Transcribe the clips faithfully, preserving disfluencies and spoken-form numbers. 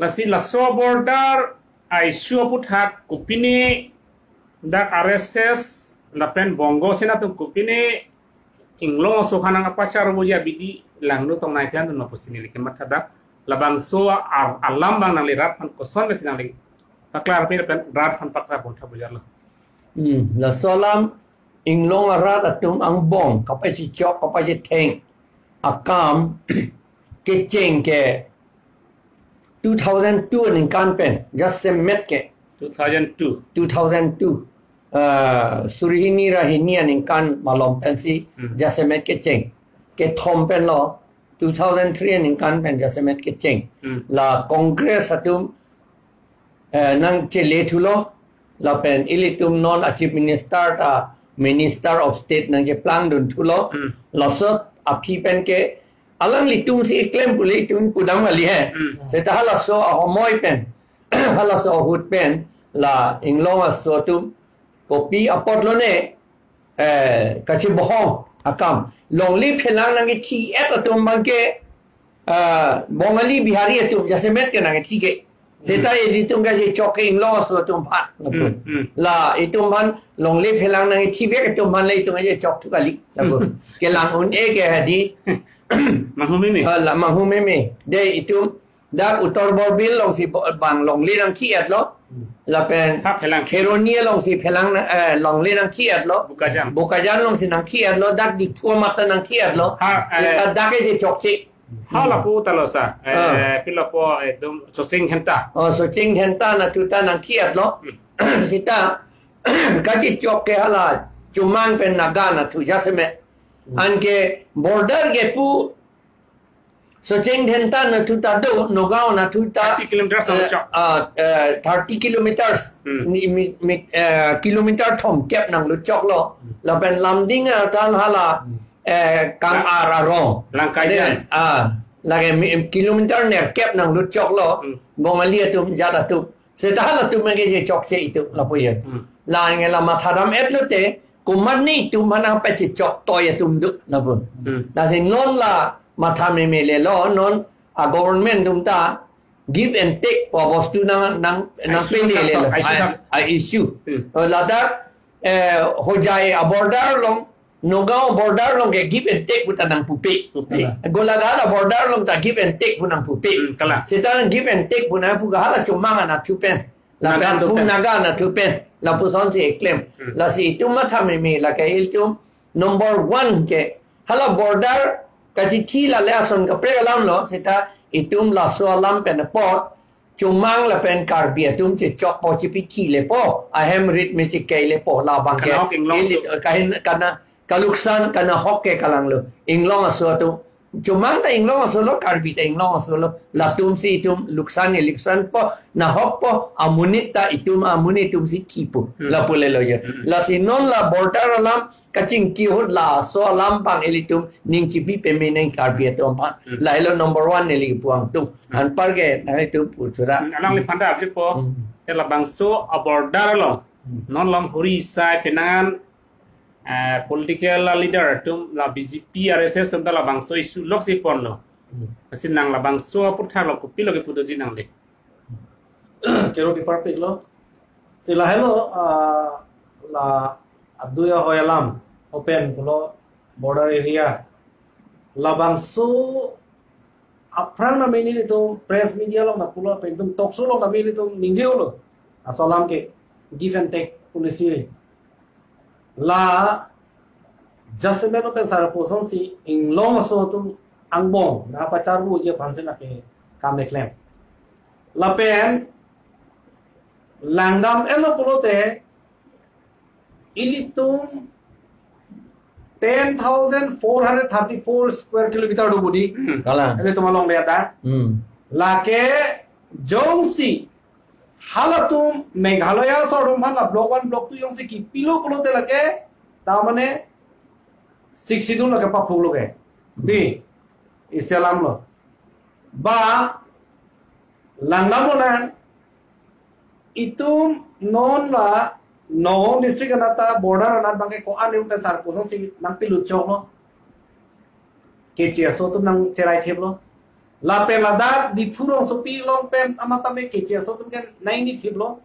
Lasi laso border a-issue aputhak kopine dak R S S lapen Bongo Sena atum kopine Inglong aso aphan nangpacharvoji abidi langno tong nangklemdun ma pusi neli kematha dak. Labangso a-, alam abang nangli rat aphan kosonsi nangli paklarpi lapen rat aphan paklar pon tha bujar lo. Hmm, laso alam Inglong arat atum angbong kapachechok kapachetheng akam kecheng ke two thousand two aningkan pen jasemet ke two thousand two. two thousand two, ah, suri hini ra hini aningkan malom pensi Hmm. jasemet kecheng. Kethom pen lo, two thousand three aningkan pen jasemet kecheng. Hmm. La Congress atum, eh, nangchele thulo, lapen ilitum non a-Chief Minister ta Minister of State nangcheplangdun thulo. Hmm. Laso aphi pen ke alanglitumsi keklem pu ilitum pudam kali he. Hmm. Seta halaso ahomoi pen, halaso ahut pen, la Inglong aso atum kopi apot lone, eh, kachibohong akam. Longle phelang nangkethi-et atum abang ke, eh, Bongali Bihari atum jasemet ke nangkethi ke. Seta Hmm. ilitum kachechok ke Inglong aso atum aphan. Hmm, hmm. La itum aphan longle phelang nangkethivek atum aphan le itum kachechok thu kali. Lapu. Hmm. Kelang un-e ke hadi. Manghumeme. Ah, la manghumeme. De itum dak Uttar Borbil alongsi bo-, bang longle nangthi-et lo. Hmm. Lapen Ha phelang. Kheroni alongsi phelang na-, eh, longle nangthi-et lo. Bokajan. Bokajan alongsi nangthi-et lo. Dak Diphu amat ta nangthi-et lo. Ha, eh, Seta dak kachechokche. Ha lapu ta lo sa. Eh, Ah. Pi lapu, eh, dum Socheng Dhenta. Oh, Socheng Dhenta anatthu ta nangthi-et lo. Hmm. Seta kachechok ke hala Chomang pen Naga anatthu jasemet. Hmm. Anke border ke pu Socheng Dhenta anatthu ta do, Nagaon anatthu ta, Thirty kilometers eh, nangluchok. Ah, eh, thirty kilometers. Hmm. Mi-, mi-, mi-, eh, kilometer thomkep nangluchok lo. Hmm. Lapen Lumding ata hala, Hmm. eh, Kamar arong. Langkajan. Then, ah, lake mi-, kilometer nerkep nangluchok lo. Hmm. Bongali atum, jat atum. Seta halatum ke kachechokche itum lapu ye. Hmm. La nge la mathadam-et lote, komatne itum aphan nangpachechok toi atum do lapu. Hmm. Lasi non la matha meme le lo, non a-government atum ta give and take pu bostu nang, nang, nang A-issue pende le lo. A-issue A, tang. A-issue. Hmm. Eh, ladak, eh, Hojai a-border along, Nagaon border along ke give and take pu ta nangpupe. Pupe. Golaghat a-border along ta give and take pu nangpupe. Hmm, kalang. Seta give and take pu nangpu ke hala Chomang anatthu pen. Lapen Naga anatthu pu pen. Naga anatthu pen. Lapusonsi keklem. Hmm. Lasi itum matha meme lake ilitum number one ke. Hala border kachithi la le ason kaprek alam lo, seta itum laso alam pen apot Chomang lapen Karbi atum chechokpo, chipithi lepo, ahem rit me chekei lepo, labang ke. Kanahok Inglong ili-, aso. Kahin, kana, kaluksan, kanahok ke kalang lo. Inglong aso atum. Chomang ta Inglong aso lo, Karbi ta Inglong aso lo. Latumsi itum luksan, iluksan po, nahok po, amonit ta itum, amonit atumsi thipo. Hmm. Lapu le lo ye. Hmm. Lasi non la border alam, kachingki ahut laso alam abang ilitum ning chipi peme nang Karbi atum aphan. Hmm. Lahelo number one neli puang tum. Hmm. Anpar ke nanglitum pu thura. Hmm, alangliphan ta abji po. Hmm. Te labangso a-border along. Hmm. Non lam huri sai penang an, eh, political leader atum la B J P R S S atum ta labangso issue loksi ponlo. Hmm. Lasi nang labangso aputhak lo kopilo kepu doji nangli. Kero kepar pik lo. Si lahelo, ah, la aduya hoi alam open pulo border area. Labangso aphrang na mini nelitum press media along na pulo pen tum talk show along na mini nelitum ningje lo. Laso alam ke give and take policy. La jasemet pen sarpo asonsi Inglong aso atum angbong nangpacharvoji aphansi lake kam keklem. Lapen langdam-et lo pulote ilitum ten thousand four hundred thirty-four square kilometer do budi. Hmm. Kalang. Ilitum along dia ta. Hmm. Lake jongsi halatum Meghalaya aso atum aphan la block one, block two jongsi kipilo pulote lake, ta mane Sixth Schedule lake paphuk lo ke. Di, isi alam lo. Ba, langdam lonang, itum non la Nagaon district anat ta border anat abang ke ko-an pen sarpo asonsi nangpilutchok lo. Keche aso atum nangcherai thip lo. Lapen ladak Diphu rongsopi along pen amat tame keche aso atum ke nangni thiplo.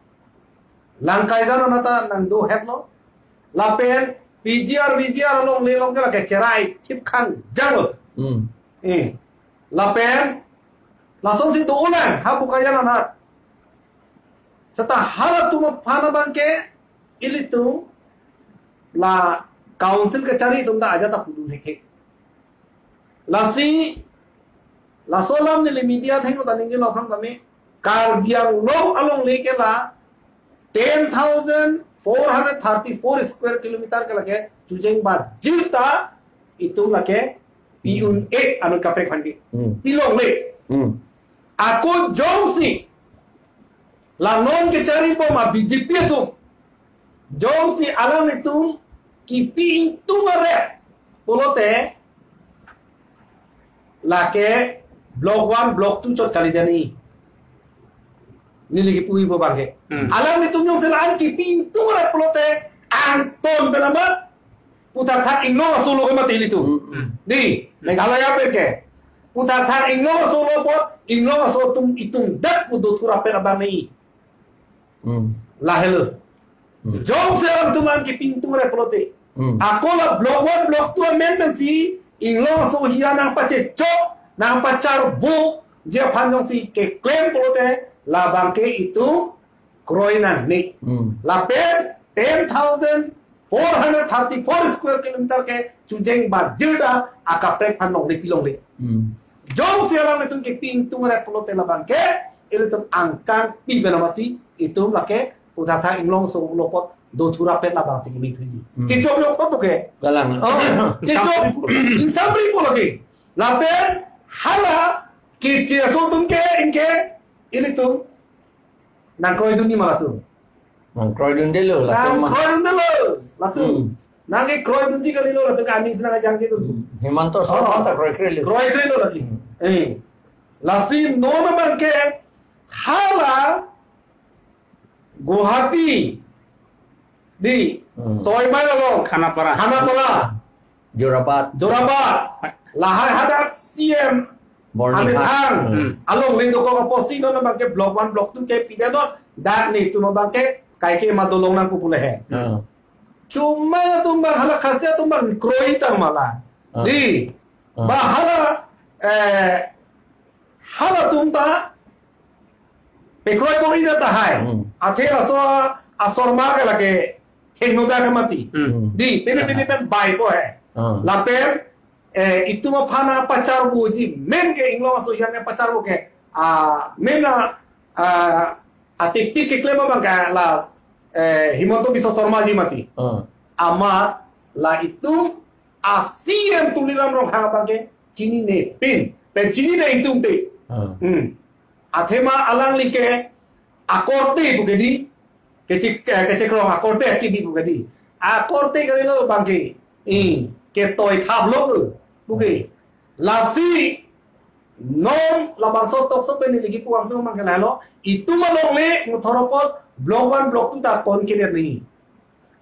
Langkaijan anat ta nangdohetlo. Lapen P G R, V G R alongle along ke lake cherai thip khangjanglo. Hmm. Eh. Lapen lasonsi do-olang ha Bokajan anat. Seta halatum aphan abang ke ilitum la council kachari atum ta ajat ta pudun hekhe. Lasi, laso alam neli media athengno ta ningjelo aphrang tame, Karbi Anglong alongle ke la ten thousand four hundred thirty-four square kilometer ke lake chujeng bajir ta itum lake pi un-e anut kaprek aphan ke. Hmm. Pilongle. Hmm. Ako jongsi la non kechari bom a B J P atum, jongsi alanglitum kipi ingtung aret pulote lake block one, block two chot kali dani. Neli kipuji pu abang ke. Hmm. Alanglitum jongsi la-an kipi ingtung aret pulote angton pen amat puthak thak Inglong aso lo ke mati ilitum. Hmm. Di, Meghalaya pen ke. Puthak thak Inglong aso lo apot, Inglong aso atum itum dak pu dothurapet abang ni. Hmm. Lahelo. Hmm. Jongsi alanglitum an kipi ingtung aret pulote. Hmm. Ako la block one, block two amen pensi Inglong aso ahiya nangpachechok, nangpacharbo, je aphan jongsi keklem pulote, labang ke itum kroi nangne. Hmm. Lapen ten thousand four hundred thirty-four square kilometer ke chujeng bajir ta akaprek aphan longle pilongle. Hmm. Jongsi alanglitum kipi ingtung aret pulote labang ke ilitum angkang pi pen amatsi itum lake puthak thak Inglong aso lo apot dothurapet labangsi kimi thuji. Hmm. Chechok yok pa pu ke. Galang. Oh, chechok. Ingsamri pu lake. Lapen hala keche aso atum ke ingke ilitum nangkroidunji ma latum. Nangkroidundelo latum ma. Nangkroidundelo latum. Hmm. Nangkekroidunji kalilo latum ke aning si nangkejang ke atum. Hmm. Himanta Sarma ta kroikrelo. Kroikrelo lake. Hmm. Eh. Lasi non abang ke hala Guwahati, di, Hmm. soi mile along, Khanapara. Khanapara, Jorabat. Jorabat, lahai hadak C M Boni Amit Hang. Hang. Hmm. Alongle dokok apotsi non abang ke block one, block two ke pidetnon, dak netum abang ke kaike ma dolong nangpo pu le he. Hmm. Chuma atum abang, hala Khasi atum abang kroi tang ma la. Hmm. Di, Hmm. ba hala, eh, halatum ta pekroi bor-i ta tahai. Hmm. Athe laso a Sarma ke lake hingno ta ke mati. Hmm. Di, pini pini pen bai ko he. Hmm. Lapen, eh, itum aphan nangpacharboji, men ke Inglong aso ahiya nangpacharbo ke, ah, men a, ah, atik tik keklem abang ke la, eh, Himanta Biswa Sarma ji mati. Hmm. Amat la itum a C M Tuliram Ronghang abang ke chinine pin, pen chinine ingtungte. Hmm. Hmm. Athema alangli ke akorte pu ke di, kechek, eh, kechekrong akorte akibi pu ke di. Akorte kalilo abang ke. Hmm. Ketoi thaplo pu ke. Lasi non labangso tokso pen neli kipu angtung abang ke lahelo, itum alongle Muthor apot block one, block two ta kon kedet nangji.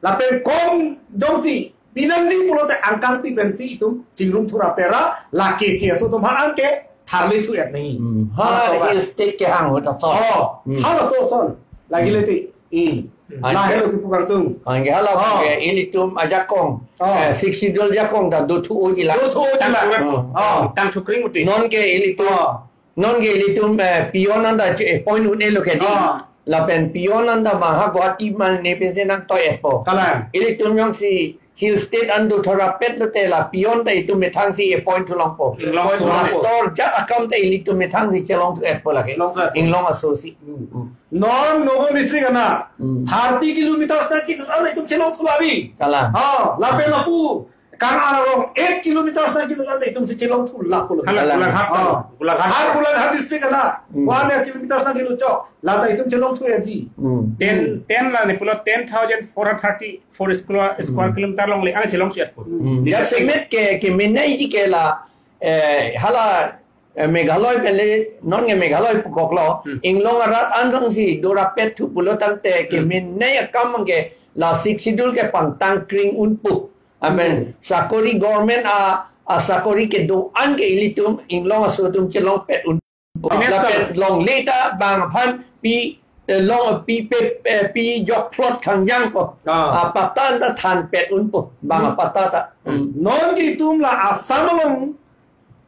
Lapen kon jongsi pinangji pulote angkang pi pensi itum chingrum thurapet ra lake keche aso atum ha-an ke tharle thu-et nangji. Hmm. Ha, Halaso ba. Hill state kehang ahut ason. Oh, Hmm. halaso ason. Lagi Hmm. leti. Hmm. Hmm. Lahelo kipu kangtung. Anke hala Oh. ke ilitum ajakong. Oh. Eh, Sixth Schedule jakong ta dothu-oji la. Dothu-oji la. Tang surat. Oh. Oh. Tang sukring muti. Non ke ilitum. Oh. Non ke ilitum, eh, peon anta che-, eh, appoint un-elo ke di. Ah. Lapen peon anta ma ha Guwahati ma ne pensi nangtoi-etpo. Kalang. Ilitum jongsi Hill State an dothurapet lote la peon ta itum methangsi appoint thu longpo. Inglong aso longpo. Master ajat akam ta ilitum methangsi chelong thu-etpo lake. Inglong aso. Inglong aso si. Hmm. Non Nagaon district anat. Hmm. Thirty kilometers nangkelut an itum chelong thu labi. Kalang. Ha, lapen lapu Kangar arong eight kilometers nangkelut an ta itum si chelong thu lapu lo. Hala, Hala. Golaghat, Oh. Golaghat. Har Golaghat district anat. Hmm. One kilometers nangkelut chok. La ta itum chelong thu-etji. Hmm. Ten, ten la ne pulo ten thousand four hundred thirty-four square, square Hmm. kilometer longle an chelong thu-etpo. Hmm. Di Ya se- semet ke, kemeneiji ke la, eh, hala, eh, Meghalaya pen le, non ke Meghalaya pukoklo, Hmm. Inglong arat an jongsi dorapet thu pulo tangte, Hmm. kemenei akam ke la Sixth Schedule ke pangtang kring unpo. Amen. Hmm. Sakori government a, asakori kedo-an ke ilitum inglong aso atum chelongpet un. Minister. Lapen longle ta bang aphan pi, eh, long pi pe, eh, pi jok plot khangjang ko. Ah. Ah, patta ta thanpet unpo bang Hmm. apatta ta. Hmm. Non ke itum la Assam along,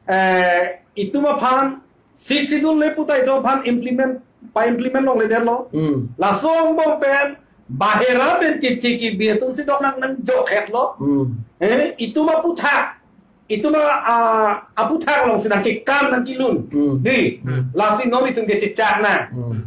eh, itum aphan Sixth Schedule le puta itum aphan implement, pa-implement longledetlo. Hmm. Laso angbong pen bahera pen keche kebi atum si dok nang nang jokhetlo. Hmm. Eh, itum aputhak, itum a, a, aputhak alongsi nangkekam nangkelun. Hmm. Dei, Hmm. lasi non itum kechechak nang. Hmm.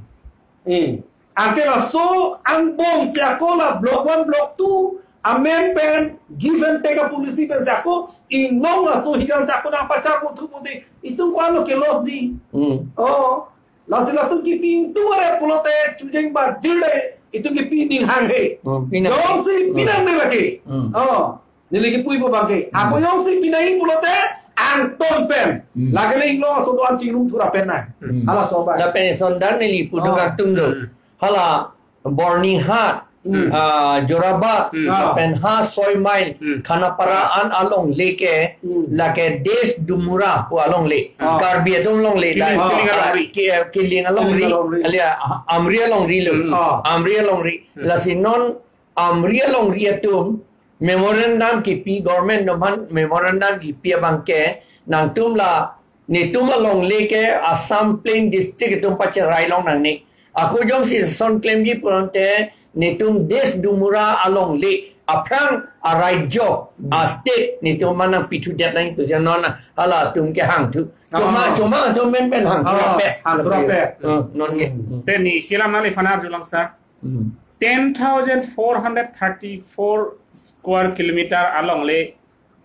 Eh, anke laso angbong si ako la block one, block two amen pen give and take a policy pen si ako inglong laso hikan si ako nangpacharpo thupo dei, itum ko-anlo ke-loss dei. Hmm. Oh, lasi latum kipi ingtung are pulote chujeng ba jir dei, itum kipi ning hanghe. Hmm, pinang. Jongsi Hmm. pinangne lake. Hmm. Oh, neli kipuipo abangke. Hmm. Ako jongsi pinang pulote angton pen. Hmm. Lake le inglong aso do-an chingrum thura pen nang. Hmm. Halaso abang. Lapen eson dan neli pu Oh. dokar tung do. Hmm. Hala Byrnihat, Hmm. ah, Jorabat, Hmm. lapen ha soi mile, Hmm. Khanapara an alongle ke, Hmm. lake Desh Dumura pu alongle. Ah. Karbi atum longle Kiling, dai. Kiling Ah, alongri. Ki-, Kiling alongri. Kiling alongri. Alia, ah, Amri alongri lo. Hmm. Ah. Amri alongri. Hmm. Lasi non Amri alongri atum memorandum kipi, government atum aphan memorandum kipi abangke, nangtum la netum alongle ke Assam Plain District atum pacherai long nangne. Ako jongsi eson klemji pulote netum Desh Dumura alongle aphrang araijo, Hmm. a-state netum manang pithudet nang itu janon halatum ke hangthu. Choma, Ah. choma atum pen pen hangthu Ah, rapet. Hangthu rapet. Hmm, non ke. Hmm. Te neli selam nangliphan arjulang sir. Hmm. Ten thousand four hundred thirty-four square kilometer alongle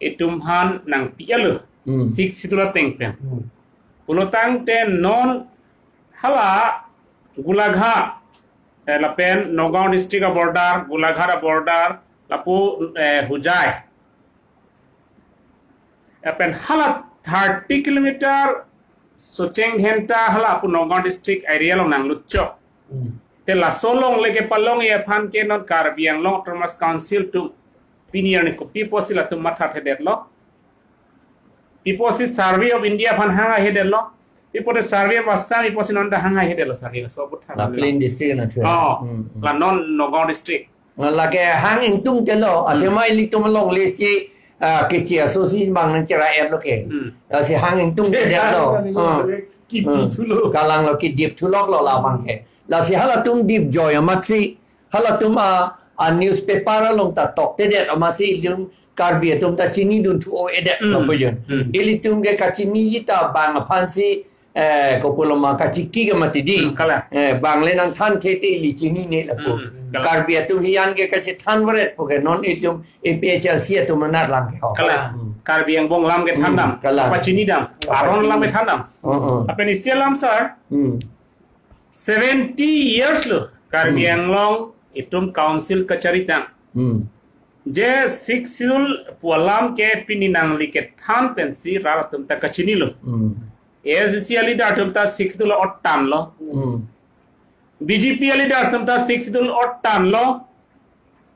itum aphan nangpi-etlo. Hmm. Sixth Schedule ateng pen. Hmm. Pulotangte non hala Golaghat, eh, lapen Nagaon district a-border, Golaghat a-border, lapu, eh, Hojai. Lapen hala thirty kilometer Socheng Dhenta hala lapu Nagaon district area along nanglutchok. Hmm. Te laso alongle kepalongji aphan ke non Karbi Anglong Autonomous Council atum pini arni kopi apotsi latum mathathedetlo. Pi apotsi Survey of India aphan hang-aihedetlo. Pi apotsi Survey of Assam, pi apotsi non ta hang-aihedetlo survey. So put La Plain District na thu. Oh, Hmm, hmm. la non Nagaon district. Lake hang ingtungtelo, Hmm. athema ilitum alongle si, ah, keche aso si bang nangchera-etlo ke. Hmm. Lasi hang ingtungtedetlo. Hmm. Hmm. Kipi thulo. Kalanglo kidip thuloklo labang ke. Lasi halatum dipjoi amatsi, halatum a, a-newspaper along ta toktedet amatsi ilitum Karbi atum ta chinidun thu o-edet Hmm. lapu jun. Hmm. Ilitum ke kachiniji ta bang aphansi, eh, kopuloma kachiki ke mati dei. Hmm, kalang. Eh, bang le nangthanthe te ili chinine lapu. Hmm, kalang. Karbi atum hiyan ke kachethan varet pu ke non ilitum A P H L C atum anat lang ke ho. Kalang. Hmm. Karbi angbong alam kethan dam. Hmm, kalang. Pachini dam. Aron alam kethan dam. Oh, oh. Lapen isi alam sir. Hmm. Seventy years lo Karbi Hmm. Anglong itum council kacharitang. Hmm. Je Sixth Schedule pu alam ke pini nangli kethan pensi rat atum ta kachinilo. Hmm. A S D C a-leader atum ta Sixth Schedule otanlo. Hmm. B J P a-leader atum ta Sixth Schedule otanlo.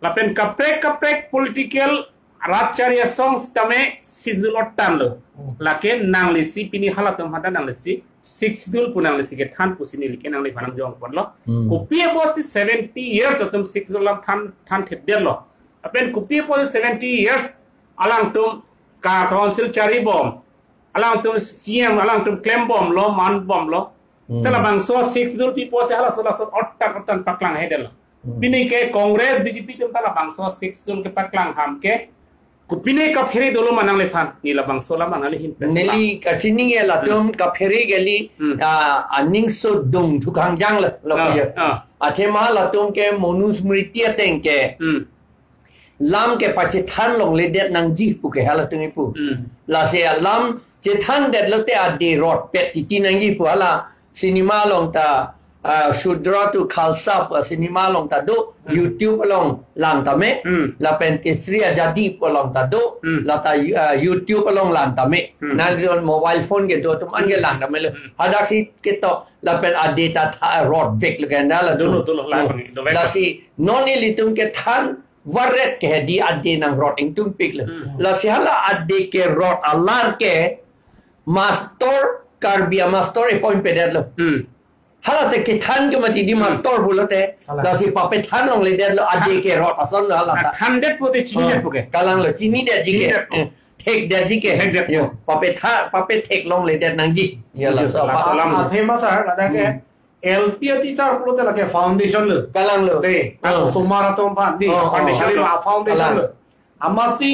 Lapen kaprek kaprek political rat chari asong sitame Sixth Schedule otanlo. Hmm. Lake nanglisi pini halatum aphan ta nanglisi Sixth Schedule pu nanglisi kethan pusi neli ke nangliphan nangjongponlo. Hmm. Kopi apotsi seventy years atum Sixth Schedule alam than, thanthedetlo. Lapen kopi apotsi seventy years alangtum ka council charibom, alangtum C M, alangtum klembomlo, manbomlo. Hmm. Te labangso Sixth Schedule pi apotsi halaso laso otan otan paklanghedetlo. Hmm. Pini ke Congress B J P atum ta labangso Sixth Schedule kepaklang ham ke, kopine kaphere dolo ma nangliphan, neli labangso alam nangli hin pes Neli kachini ke latum Hmm. kaphere kali, Hmm. ah, aningso dungthu khangjang lo, lo Ah, ke. ah. Athema latum ke Manusmriti ateng ke. Hmm. Lam kepachethan longledet nangji pu ke halatum ipu. Hmm. Lasi alam chethandetlo te ade rotpet titi nangji pu hala cinema along ta, ah, Shudra to Khalsa pu cinema along ta do, Hmm. YouTube along lang tame, Hmm. lapen Teesri Azadi pu along ta do, Hmm. lata, ah, YouTube along lang tame. Hmm. Nangli mobile phone kedo atum an ke Hmm. lang tame lo. Hmm. Hadaksi ketok lapen ade ta tha rotveklo ke anda la Dolo, tu. dolo, lang Hmm. bang, dovek. Lasi non ilitum kethan varet ke hedi ade nangrot ingtungpiklo. Hmm. Lasi hala ade kerot alar ke mastor, Karbi amastor appoint pedetlo. Hmm. Hala te kethan ke mati di Hmm. mastor pulote. Hala. Lasi papethan longledetlo ade kerot ason lo hala ta. Thandet pote chinidet Ah, poke. Kalanglo, chinidetji ke. Chinidetpo. Eh, thekdetji ke. Thekdetpo. Yo, papetha, papethek longledet nangji. Ya, Yo, laso laso apa? alam. Ah, athema sir, ladak ke Hmm. L P a teacher pulote lake foundation lo. Kalanglo. Te, Ah. osomar atum aphan di, Oh, oh, foundation oh. lo, a foundation Kalang. lo. Amatsi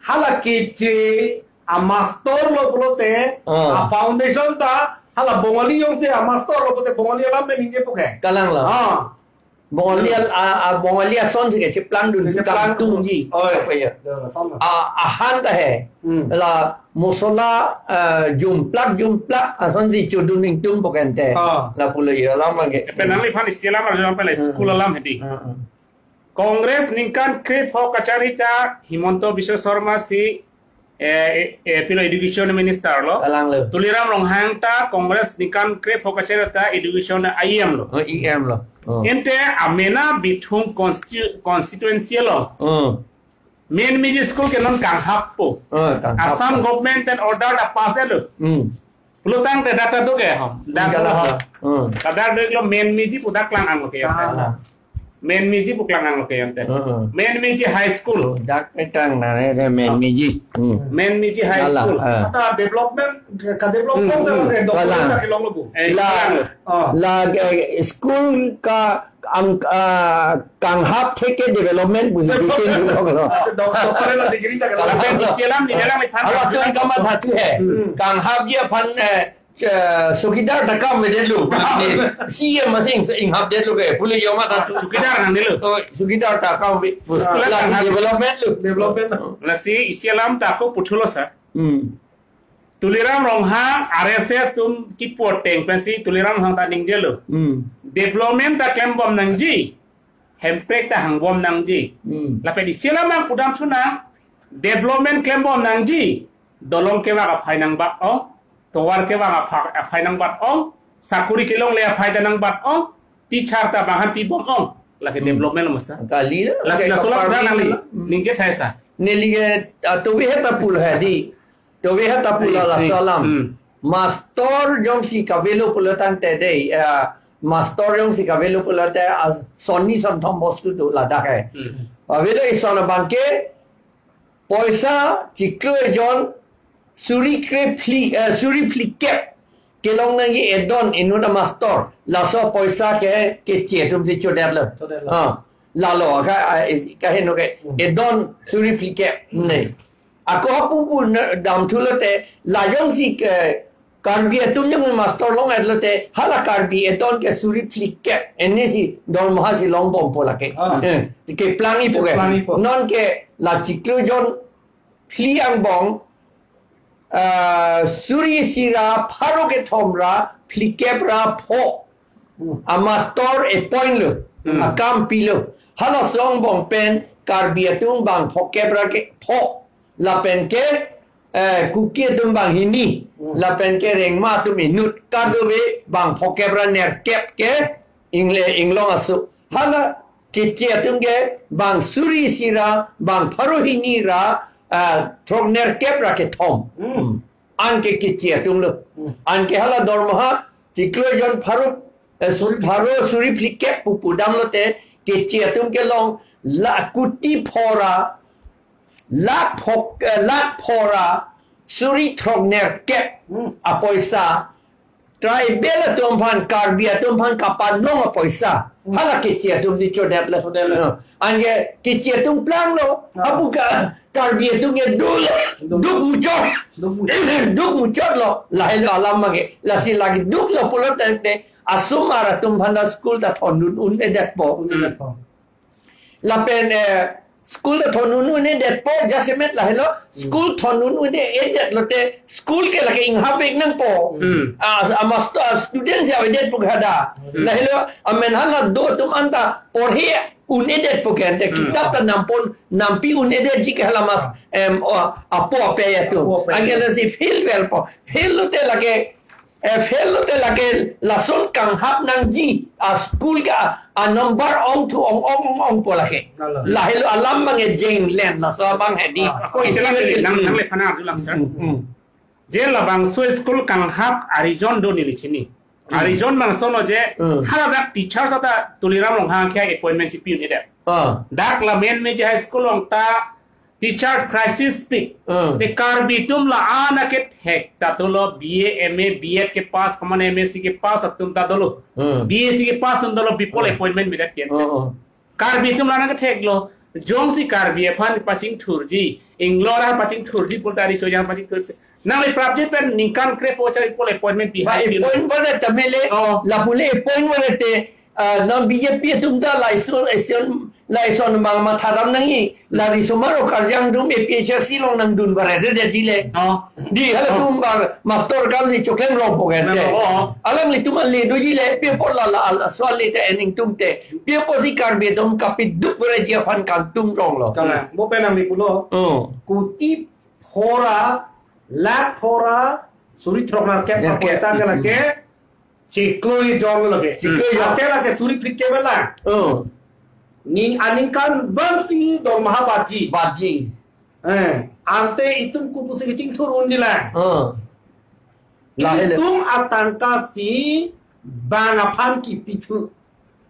hala keche amastor lo pulote, Ah. a foundation ta, hala Bongali jongsi amastor lo pulote Bongali alam me ningje puke. Kalanglo. Ah. Bongali Hmm. al-, a, a, Bongali asonsi ke cheplangdun, Cheplangdun. kangtungji. Oh, ya. Apa ya? Ya, sama. A, ahan ta he. Hmm. La mosola, a, jumplak, jumplak, asonsi chodun ingtung pokente. Ah. Lapulo ya, alam ke. Epe nangliphan isi alam arjudam pele Hmm. school alam hedi. Hmm, hmm. Congress ningkan krepho kachari ta Himanta Biswa Sarma si, eh, eh, pilo education minister lo. Kalanglo. Tuliram Ronghang ta Congress ningkan krepho kachari ta education E M lo. Oh, E M lo. Oh. Ente amena Bithung constitu-, constituency lo. Oh. Main miji school ke non kanghappo. Oh, kanghappo. Assam government an order ta pass lo. Hmm. Pulotangte dak ta do ke hom. Dak Kalang. do. Hmm. Kadak do lo main miji pu dak klang ang lo ke. Ah. Main miji pu klang ang lo ke ente. Hmm. Main miji high school. Oh, dak ekang na re, re main miji. Hmm. Main miji high Kalang, school. ah. Ata development, ka development Hmm, sa hmm. ke document Kalang. ta kelong lo bu. Eh, La, Kalang. Ah. la, eh, school ka ang, ah, kanghap theke development bu si bikin dulu lo. Dok-, doktor la degree ta kelong. Tapi di sialam di dalam ithan. Hala tu kama satu he. Hmm. Kanghap dia pan, eh, eh, sukidar ta kam me delu. Si ya masing inghap delu ke. Puli yo ma satu. Sukidar nang delu. Oh, sukidar ta kam bi. Sekolah Lasi kanghap. development lo. Development. Lasi isi alam ta ako puthot lo sa. Hmm. Tuliram Ronghang R S S atum kipoteng pensi Tuliram Ronghang ta ningjelo. Hmm. Development ta klembom nangji. Hemprek ta hangbom nangji. Hmm. Lapen isi alam nangpudam sunang. Development klembom nangji. Dolong kevang aphai nangbat ong. Tovar kevang apha-, aphai nangbat ong. Sakuri kelongle aphai ta nangbat ong. Teacher ta bang aphan pibom ong. Lake Hmm. development lo masa. Kali lo, Lasi kayak laso alam kepala pudam nang ini. Hmm. ningje thai sa. Neli ke, ah, tovi heta pul hedi. Tovi heta pul Eh, ala eh, salam. hmm. Mastor jongsi kavelo pulotangte dei, ah, mastor jongsi kavelo pulote, ah, sonni sonthom bostu do ladak he. Hmm. Avelo ison abangke, poisa chiklo ejon suri krephli, eh, suri phlikep kelong nangji edon inut amastor. Laso poisa ke keche atum si chodetlo. Chodetlo. Ah, lalo ka, ah, kaheno ke Hmm. edon suri phlikep ne. Ako hapu pu na dam thulote la jongsi ke Karbi atum jong mastor long etlote hala Karbi edon ke suri phlikep. Eni si dormaha si longbompo lake. Ah. Eh, keplang ipo ke. Keplang ipo. Non ke la chiklo jon phli angbong, ah, suri isi ra pharo kethom ra phlikep ra pho. Hmm. Amastor appoint lo. Hmm. Akam pilo. Halaso angbong pen Karbi atum bang phokep ra ke pho. Lapen ke, eh, Kuki atum bang hini. Hmm. Lapen ke Rengma atum inut. Kadokave bang phokep ra nerkep ke ingle inglong aso. Hala keche atum ke bang suri isi ra, bang pharo hini ra, ah, throk nerkep ra kethom. Hmm. Anke keche atum lo. Hmm. Anke hala dormaha chiklo jon pharo, eh, suri pharo suri phlikep pupu damlote keche atum kelong la kuti pho ra, lak phok, eh, lak pho ra suri throk nerkep Hmm. apoisa. Tribal atum aphan, Karbi atum aphan kapanong apoisa. Hmm. Hala keche atum si chodetlo. Chodetlo. Anke keche atum planglo. Ah. Apu ka Karbi atum ke dul, Dul. duk muchot. Duk muchot. Duk muchotlo. Lahelo alam abangke. Lasi lagi duklo pulotangte asomar atum aphan ta school ta thondun un-edetpo. Un-edetpo. Lapen, eh, school ta thondun un-edetpo, jasemet lahelo, school thondun un-edetlote, school ke lake inghap ik nangpo. Hmm. Ah, amas, ah, student si avedetpo kada. Hmm. Lahelo, amen hala do atum anta porhe un-edetpo ke ante, Hmm. kitap ta nampon, nampi un-edetji ke hala mas, em, oh, apo ape atum. Apo ape. Anke lasi fail velpo. Fail lote lake, F L lote lake lason kanghap nangji a school ke a, a number ongthu ong ong ong ong po lake. Alo. Lahelo alam bang e jeng len laso abang hedi. Ah, ako isi lang nang, nang le fana arjulang, sir. Hmm, hmm. Je labangso school kanghap a reason do neli chini. Hmm. A reason bangso lo je, hmm, haladak teacher sata Tuliram Ronghang ke appointment chipi un-edet. Ah. Dak la main me je high school along ta teacher crisis pi. Hmm. Te Karbi atum la-an akethek ta dolo, B A, M A, B Ed ke pass, komat M S C ke pass atum ta dolo. Hmm. B S C ke pass atum dolo, bipol, hmm, appointment medet pen. Hmm, hmm. Karbi atum la-an akethek lo. Jongsi Karbi aphan pachingthurji, inglora pachingthurji pulote riso ajang pachingthurji. Nangli prapjin pen ningkan krepo char ipol appointment pi. Ba hai pi lo. Appoint bole tamele, oh, lapu le appoint bole te, ah, non B J P atum ta lason, lason, lason bang matha dam nangji, la risomar o karjang atum A P H L C along nangdun baret re de jile. Oh. Di halatum, oh, bar master kam si choklem rong po kan te. Oh, oh. Alanglitum ale do jile, pi apot la la al aswal le te ening atum te. Pi apotsi Karbi atum kapiduk baret ji aphan kangtung rong lo. Kalang, bo pen nangli pulo. Oh. Kuti phora, lakh phora, suri throk nerkep, nerkep, apoisa ke lake, chiklo jon lo lake. Chiklo jon. Ate lake suri phlikep lang. Oh. Ning aningkan bangsi dormaha batji. Batji. Eh, ante itum kopusi kachingthur un-elang. Oh. Lahelo. Ilitum atangka si bang aphan kipithu.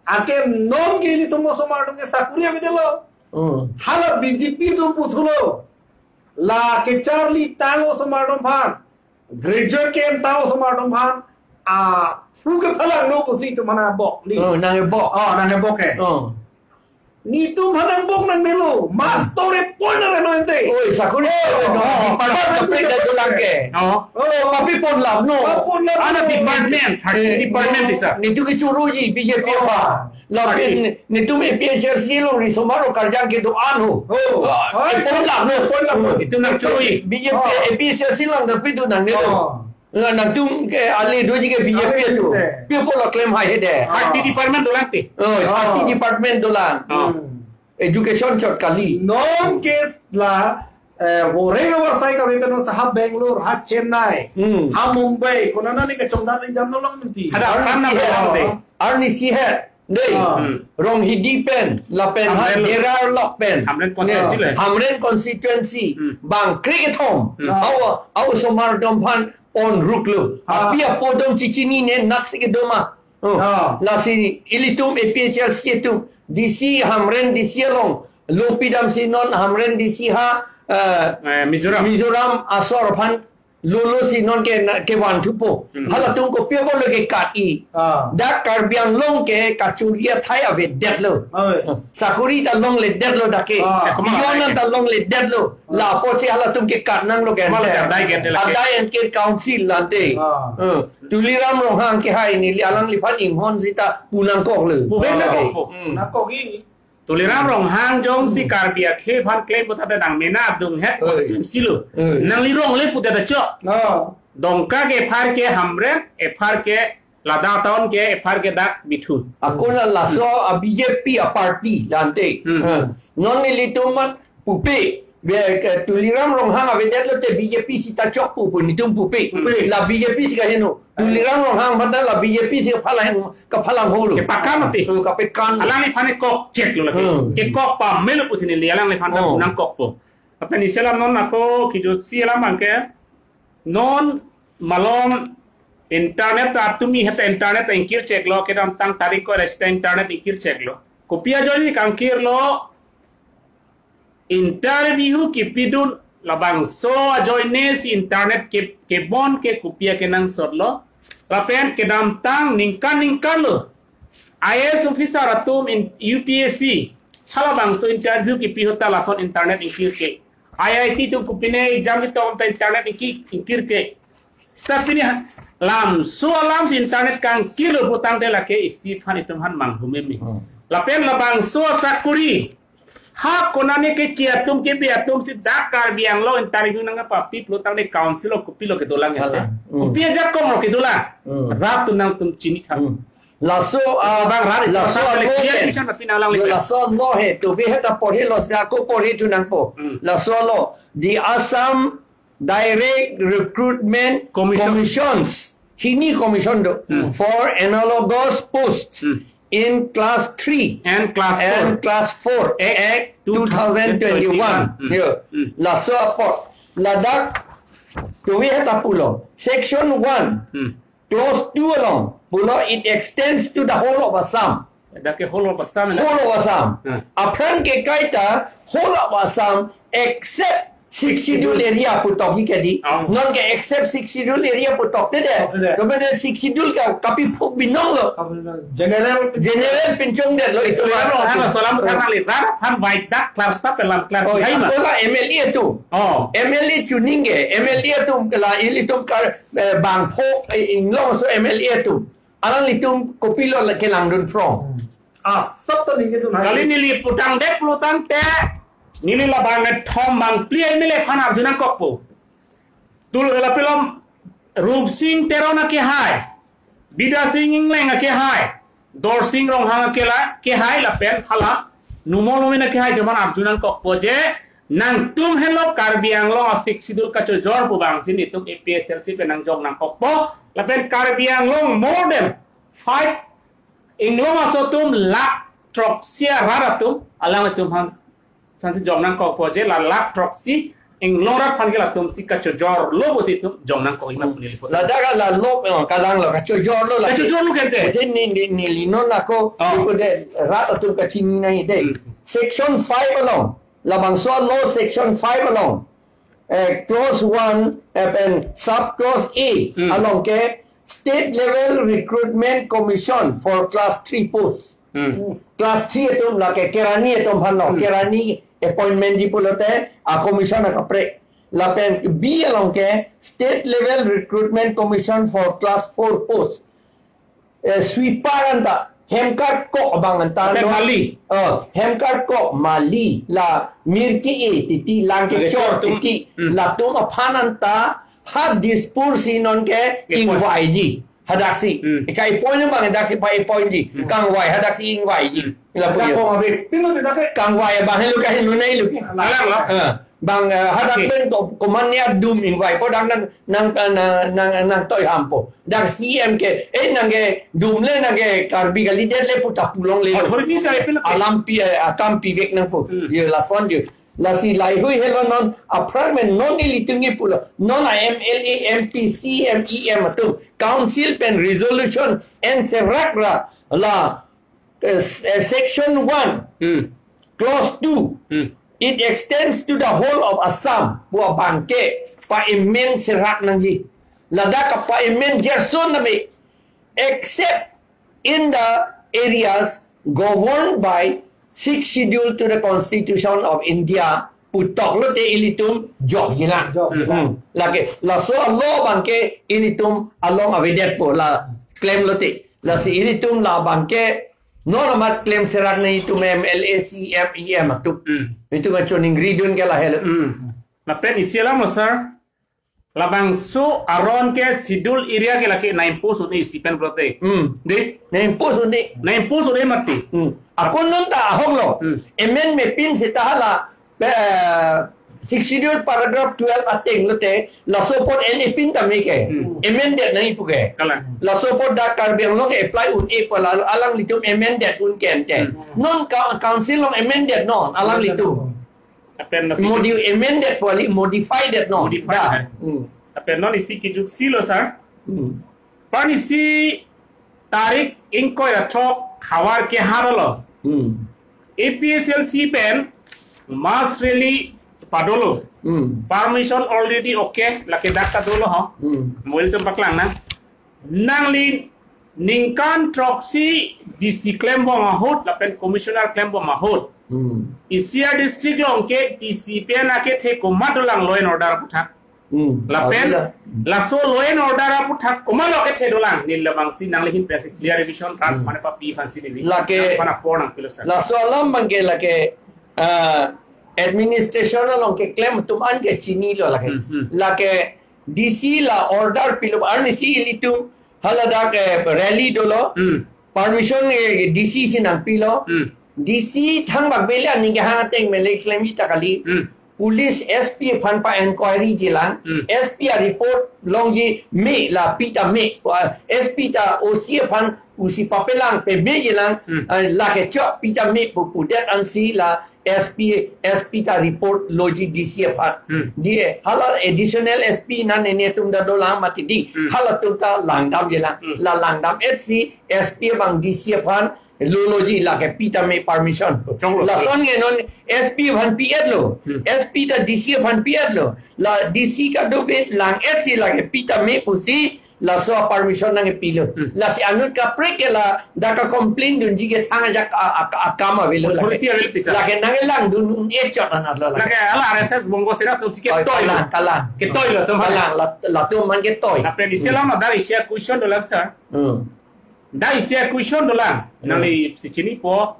Anke non ke ilitum osomar atum ke sakuri avedetlo. Oh. Hala B J P atum puthulo. La kecharli tang osomar atum aphan. Graduate ke-en ta osomar atum aphan, ah, hu kephalangno pusi itum mana bok ni. Oh, nang bok. Oh, nang bok ke. Oh. Netum aphan nang bok nangmelo. Master appoint nang reno ente. Oi, sakuri. Oh, no, oh, department, department kaprek dak dolang ke. Oh. Oh, papi ponlap no. Papi ponlap no. Ana department, thirteen, eh, department no, isa. Netum ke choroji B J P, oh, apa. Lapen netum A P H L C along risomar o karjang kedo-an ho. Oh. Ah, ah, appoint lap no. Appoint lap no. Itum nang choroi. B J P, oh, A P H L C along ta pidun nangne lo. Oh. Nang, nangtum ke ale doji ke B J P ale atum. Te. Pi apot lo klem hai hede. Ah. Thirty department dolang te. Oh, thirty, ah, department dolang. Ah. Hmm. Education chot kali. Non ke la, eh, boreng avar sai kave pen sahab Bangalore, ha Chennai, hmm, ha Mumbai, konat nani kechongdat ri damlo lang menti. Ada arni apran na sihet, dolang te. Arni sihet. Dei, ah, hmm, Ronghidi pen, lapen ha Hamren lo. Derar lok pen. Hamren constituency, ya, le. Hamren constituency, hmm, bang krekethom. Hmm. Au, au osomar atum aphan on ruk lo. Ah. Api apo atum chichinine, nak si kedo ma. Oh. Ah. Lasi ilitum A P H L C atum, D C, Hamren D C along lo pidam si non Hamren D C ha, eh, eh, Mizoram. Mizoram asor aphan lolo si non ke na, kevanthupo. Hmm. Halatum kopi apot lo ke kat-i. Ah. Dak Karbi Anglong ke kachori athai avedetlo. Oi. Sakuri ta longledetlo dak ke. Ah. Beyond ta longledetlo. Ah. Lapusi halatum ke kat nanglo ke. Malah adai ke ante lake. Adai anke council la ante. Ah. Eh, Tuliram Ronghang ke hai neli alangliphan inghon sita pu nangkoklo. Pu nangkokpo. Hmm. Nangkok-i. Tuliram Ronghang jongsi Karbi akhei aphan klem puta dang mena adung het, oi, constituency lo. Oi. Nangli rong le puta da chok. No. Dongka ke ephar ke Hamren, ephar ke ladak town ke, ephar ke dak Bithun. Ako na laso a B J P a party la ante. Hmm. Eh. Non nelitum man pupe. Be, ke, Tuliram Ronghang avedetlo te B J P sita chokpo pu netum pupe. Pupe. La B J P si kaheno. Tuliram Ronghang aphan ta la B J P si kaphalang, kaphalang holo. Kepakam ate. Oh, kapekam. Alangliphan kok chek lo lake. Hmm. Kekok pamelo pusi neli alangliphan ta, oh, nangkokpo. Lapen isi alam non ako kejutsi alam abang ke. Non malom internet ta tumi heta internet ta ingkir cheklo, kedamtang tarik ko resta internet ingkir cheklo. Kopi ajoine kangkirlo, interview kipidun labangso ajoine si internet ke, kebon ke kopi akenangsot lo. Lapen kedamtang ningkan ningkan lo I A S officer atum in U P S C halabangso interview kipi ahut ta lason internet ingkir ke. I I T atum kopine exam ketok ta internet ingki, ingkir ke. Seta pini ha, lamso alam si internet kangkirlo putangte lake isi aphan itum aphan manghumeme. Hmm. Lapen labangso sakuri ha konane keche atum kebe atum si dak Karbi Anglong interview nangpapi pulotangte council lo kopilo kedolang ete. Alang. Hmm. Kopi ajakong lo kedolang. Hmm. Rat atum nangtum chinitha. Hmm. Laso, ah, bang rat laso, pasal alo clear pen, bisa na pinang lang lo, lagi. Laso alo he, to be heta porhelo, si ako porhi thu nangpo. Hmm. Laso alo, the Assam Direct Recruitment Commission. Commissions. hini commission do Hmm. for analogous posts Hmm. in class three And class and four. class four Act Act two thousand twenty-one. two thousand twenty-one. Hmm. Yeah. Hmm. Laso apot ladak tuwi heta pulo. Section one, Hmm. clause two along pulo, it extends to the whole of Assam. Dak ke whole of Assam na? Whole of Assam. Hmm. Aphrang ke kaita whole of Assam except Sixth Schedule area putok hi kedi. Oh. Non ke except Sixth Schedule area putok te de. Putok te de. Kemudian Sixth Schedule ka kapiphuk binong lo. General. General pinchong det lo itu. Kalau hana salam karena li rara phan baik dak klar sa pelam klar Oh, hai ma. Akola M L A atum. Oh. M L A chuning ke, M L A atum kela ilitum kar eh, bangpho eh, inglong so M L A atum. Alanglitum kopilo la kelangdun phrong. Ah, sab to ningke dun hai. Kali neli putang det pulotangte, neli labang thom bang phli M L A aphan arju nangkokpo. Tul la pilom Rupsing Teron akehai, Bidyasing Engleng akehai, Dorsing Ronghang akela, kehai lapen hala, Numal Momin akehai atum aphan arju nangkokpo je, nangtum helo Karbi Anglong a-Sixth Schedule kachojor pu bangsi nelitum A P H L C pen nangjok nangkokpo, lapen Karbi Anglong more than five inglong aso atum lakh throksi arat atum, alanglitum aphan sansi jok nangkokpo je la lakh throksi inglong rat aphan ke latum si kachojor lo pusi itum jok nangkok ima pu neli putang. Ladak la lo eh, kalang lo kachojor lo lagi. Kachojor lo kente. Jadi ni ni ni lino nako Oh. Iku de rat atum kachini nai de. Hmm. Section five along. Labangso law section five along. Eh, clause one eh, and sub clause A Hmm. along ke State Level Recruitment Commission for class three post. Hmm. Class three atum lake kerani atum aphan lo. Hmm. Kerani appointment ji pulote a commission akaprek. Lapen B along ke State Level Recruitment Commission for class four post. Eh, sweeper anta, hemkarkok abang anta Lapen lo. Mali. Oh, hemkarkok, mali, la mirki e titi lang Lake kechor Chor atum. Titi Hmm. latum aphan anta ha Dispur si non ke Appoint. Ingvaiji. Hadaksi. Hmm. Ika appoint abang hadaksi pa appointji. Hmm. Kangvai hadaksi ingvaiji. Hmm. Ila puyo. Kangvai abang helu kahin lunai lu. Alang lo. Eh, bang eh, hadak Okay. pen ko- komannya dum ingvaipo dang nang nang nang nang nang toi hampo. Dang C M ke eh nang ke dum le nang ke Karbi kalidet le puta pulong le. Authority sa ipin lo. Alam pi eh, akam pivek nangpo. Hmm. Ye lason ye. Lasi laheihui helo non aphrang pen non ilitum ke pulo. Non a M L A, M P, C M, E M atum. Council pen resolution enserak ra la eh, eh, section one, Hmm. clause two, Hmm. it extends to the whole of Assam. Pu abang ke pa-amend serak nangji. Ladak pa-amend jerson nami, except in the areas governed by Sixth Schedule to the Constitution of India. Putok lote ilitum jok jilang. Jok jilang. Hmm. Lake laso law abang ke ilitum along avedetpo la klem lote. Lasi ilitum labang ke non amat klem serak nangji itum M L A, C M, E M atum. Hmm. Itum kachoningridun ke lahelo. Hmm. Lapen isi alam lo sir. Labangso aron ke schedule area ke lake nang impose un-e isi pen pulote. Hmm. Dei? Nang impose un-e. Nang impose un-e mati. Hmm. Ako non ta ahok lo. Hmm. Amendment pin seta hala eh, Sixth Schedule paragraph twelve ateng lote laso apot en-e pin tame ke Hmm. amended nangji pu ke. Kalang. Laso apot dak Karbi Anglong ke apply un-e pu la alanglitum amended un kente. Hmm. Non ka- council along amended non alanglitum. Lapen nasi Modi- amended pu kali modified non. Modified Da. eh. Hmm. Lapen non isi kijok si lo sir. Hmm. Pini isi tarik ingkoi ra throk havar kehar lo. Hmm. A P H L C pen mass rally padolo. Hmm. Permission already okay, lake dak ta dolo ho. Hmm. Mo ilitum paklang nang. Nangli ningkan throksi D C klembom ahut, lapen commissioner klembom ahut. Hmm. Isi a district along ke D C pen akethe komat dolang law and order aputhak. Hmm. Lapen, Abila. laso law and order aputhak komat lo kethe dolang, neli labangsi nangli ahin pensi clear revision rat Hmm. mane papi aphansi neli. Lake Nang mana por nangpilo sir. Laso alam abang ke lake, ah, administration along keklem atum an ke chinilo lake. Hmm, hmm. Lake D C la order pilo arnisi ilitum haladak eh, rally dolo. Hmm. Permission eh, D C si nangpilo. Hmm. D C thangbak beli aning kehang ateng mele klemji ta kali. Hmm. Police S P aphan pa-inquiry jilang, Hmm. S P a-report longji me la pi ta me, uh, S P ta O C aphan pusi papelang pe me jilang, Hmm. uh, lake chok pi ta me pu pudet ansi la S P, S P ta report loji D C aphan. Hmm. Di, eh, hala additional S P nang netum ta dolang mati di. Hmm. Halatum ta langdam jilang. Hmm. La langdam-etsi S P abang D C aphan loloji lake pi ta me permission. Chonglo. Lason ke non S P aphan pi-etlo. Hmm. S P ta D C aphan pi-etlo. La D C kadokave lang-etsi lake pi ta me pusi laso permission nangpilo. Hmm. Lasi anut kaprek ke ladak ka-complain dunji ke thang ajak a, a, a, akam avelo lake. Authority avelo tisa. Lake nanglangdun un-e chot anat lo lake. Lake hala R S S Bongo Sena atum si Oi, ketoi. Kalang, kalang. Ketoi lo atum. Kalang, la, latum aphan ketoi. Lapen isi alam Hmm. dak isi a-question dolang sir. Hmm. Dak isi a-question dolang. Hmm. Nangli si chinipo.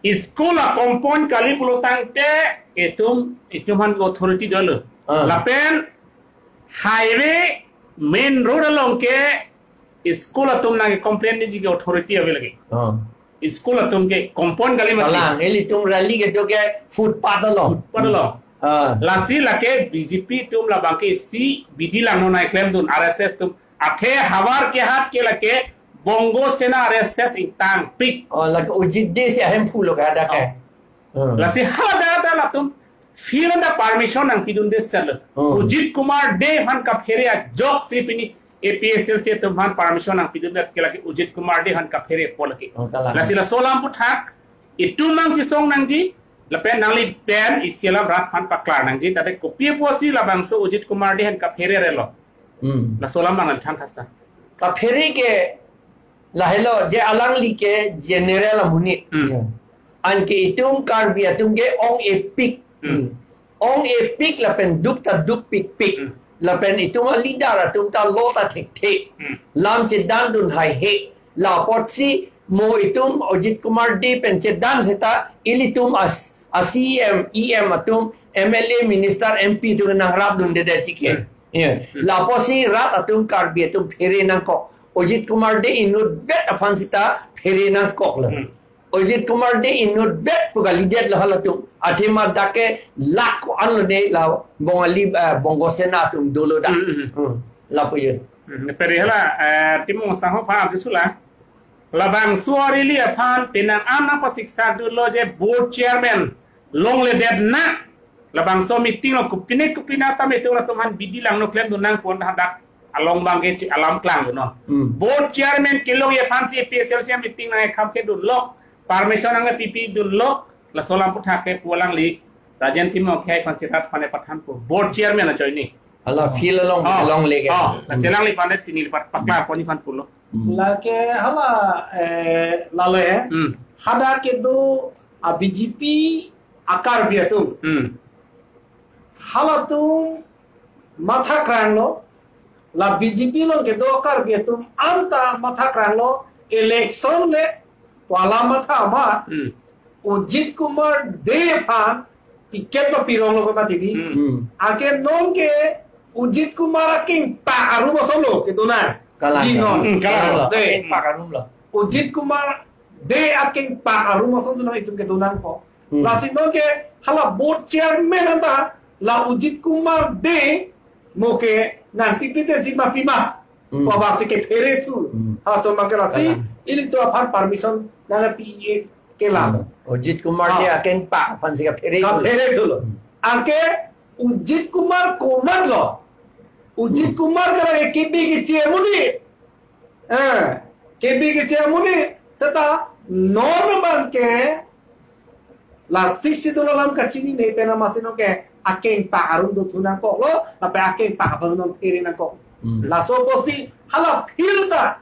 School a-compound kali pulo tangte itum, itum aphan authority dolo. Ah. Lapen highway main road along ke school atum nang-complain nangji ke authority ave lagi. Ah. School atum ke compound kali mati. Kalang, ilitum rally kedo ke footpath along. Footpath along. Ah. Lasi lake B J P atum labang ke isi bidi langno nangklemdun R S S atum. Athe havar kehat ke lake Bongo Sena R S S ingtangpik. Oh, lake Ujit Dey si ahemphu lo ke hadak ke. Oh. Hmm. Lasi hadak ta latum field ta permission nangpidunde sir. Oh. Ujit Kumar Dey aphan kaphere ajoksi pini A P H L C atum aphan permission nangpidunde ke lake Ujit Kumar Dey aphan kaphere apot lake. Oh, kalang. Lasi laso alam aphuthak itum nangchesong nangji, lapen nangli pen isi alam rat aphan paklar nangji, tangte kopi apotsi labangso Ujit Kumar Dey aphan kaphere relo. Hmm. Laso alam abang nangthan tha sir. Kaphere ke lahelo je alangli ke general amonit. Hmm. Ya. Anke itum Karbi atum ke ong-epik. Hmm. Ong-epik lapen duk ta dukpikpik. Hmm. Lapen itum a-leader atum ta lo ta thekthe. Hmm. Lam chedandun haihe. La apotsi mo itum Ujit Kumar Dey pen chedan seta ilitum as, a-C E M, E M atum, M L A, minister, M P atum nangrapdunde det chike. Hmm. Ya. Hmm. La apotsi rat atum Karbi atum phere nangkok. Ujit Kumar Dey inutvet aphan seta phere nangkoklo. Hmm. Ujit Kumar Dey inutvet pu kalidetlo halatum. Athema dak ke lak ko-an lone la Bongali, eh, Bongo Sena atum dolo dak. Hmm, hmm, hmm. Hmm. Lapu jun. Hmm, peri hala, eh, Timung Sangho aphan arjusolang. Labangso a-rally aphan penang an nangpasiksak dunlo je board chairman longledet na. Labangso meeting along kopine kopine atam itum latum aphan bidi langno klemdun nangpo hadak along abang ke alam klangdunnon. Hmm. Board chairman kelongji aphansi A P H L C meeting nangkham kedunlo, permission nangpipidunlo, laso alam aphuthak ke pu alangli Rajen Timung Akhai aphansi rat aphan pathanpo. Board chairman ajoine. Hala field along, Oh. along leke. Oh, lasi alangli aphan si neli pat paklar pon-i aphan pulo. Hmm. Lake hala, eh, lale, Hmm. hadak kedo a-B J P a-Karbi atum. Hmm. Halatum matha kranglo, la B J P along kedo Karbi atum anta matha kranglo, election le wala matha ma, Hmm. Ujit Kumar Dey aphan ticket lo pironglo ke mati di. Hmm. Hmm. Anke non ke Ujit Kumar akengpak arum asonlo kedo nang. Kalang, Di kalang. non. Hmm, kalang. Kalang lo. Dey. Akengpak arum lo. Ujit Kumar Dey akengpak arum ason si non itum kedo nangpo. Hmm. Lasi non ke hala board chairman anta la Ujit Kumar Dey mo ke nangpipidetji ma pima. Hmm. Pu abang si kephere thu. Hmm. Halatum abang ke lasi Kalang. ilitum aphan permission nangpi-e kelang. Hmm. Ujit Kumar Ah. Dey akengpak aphan si kaphere thu. Kaphere thulo. Hmm. Anke Ujit Kumar komatlo. Ujit Hmm. Kumar ke lake K B keche amonit. Eh, K B keche amonit. Seta non abang ke la Sixth Schedule alam kachinine pen amatsi non ke akengpak arum dothu nangkoklo, lapen akengpak aphan non phere nangkok. Hmm. Laso apotsi hala field ta.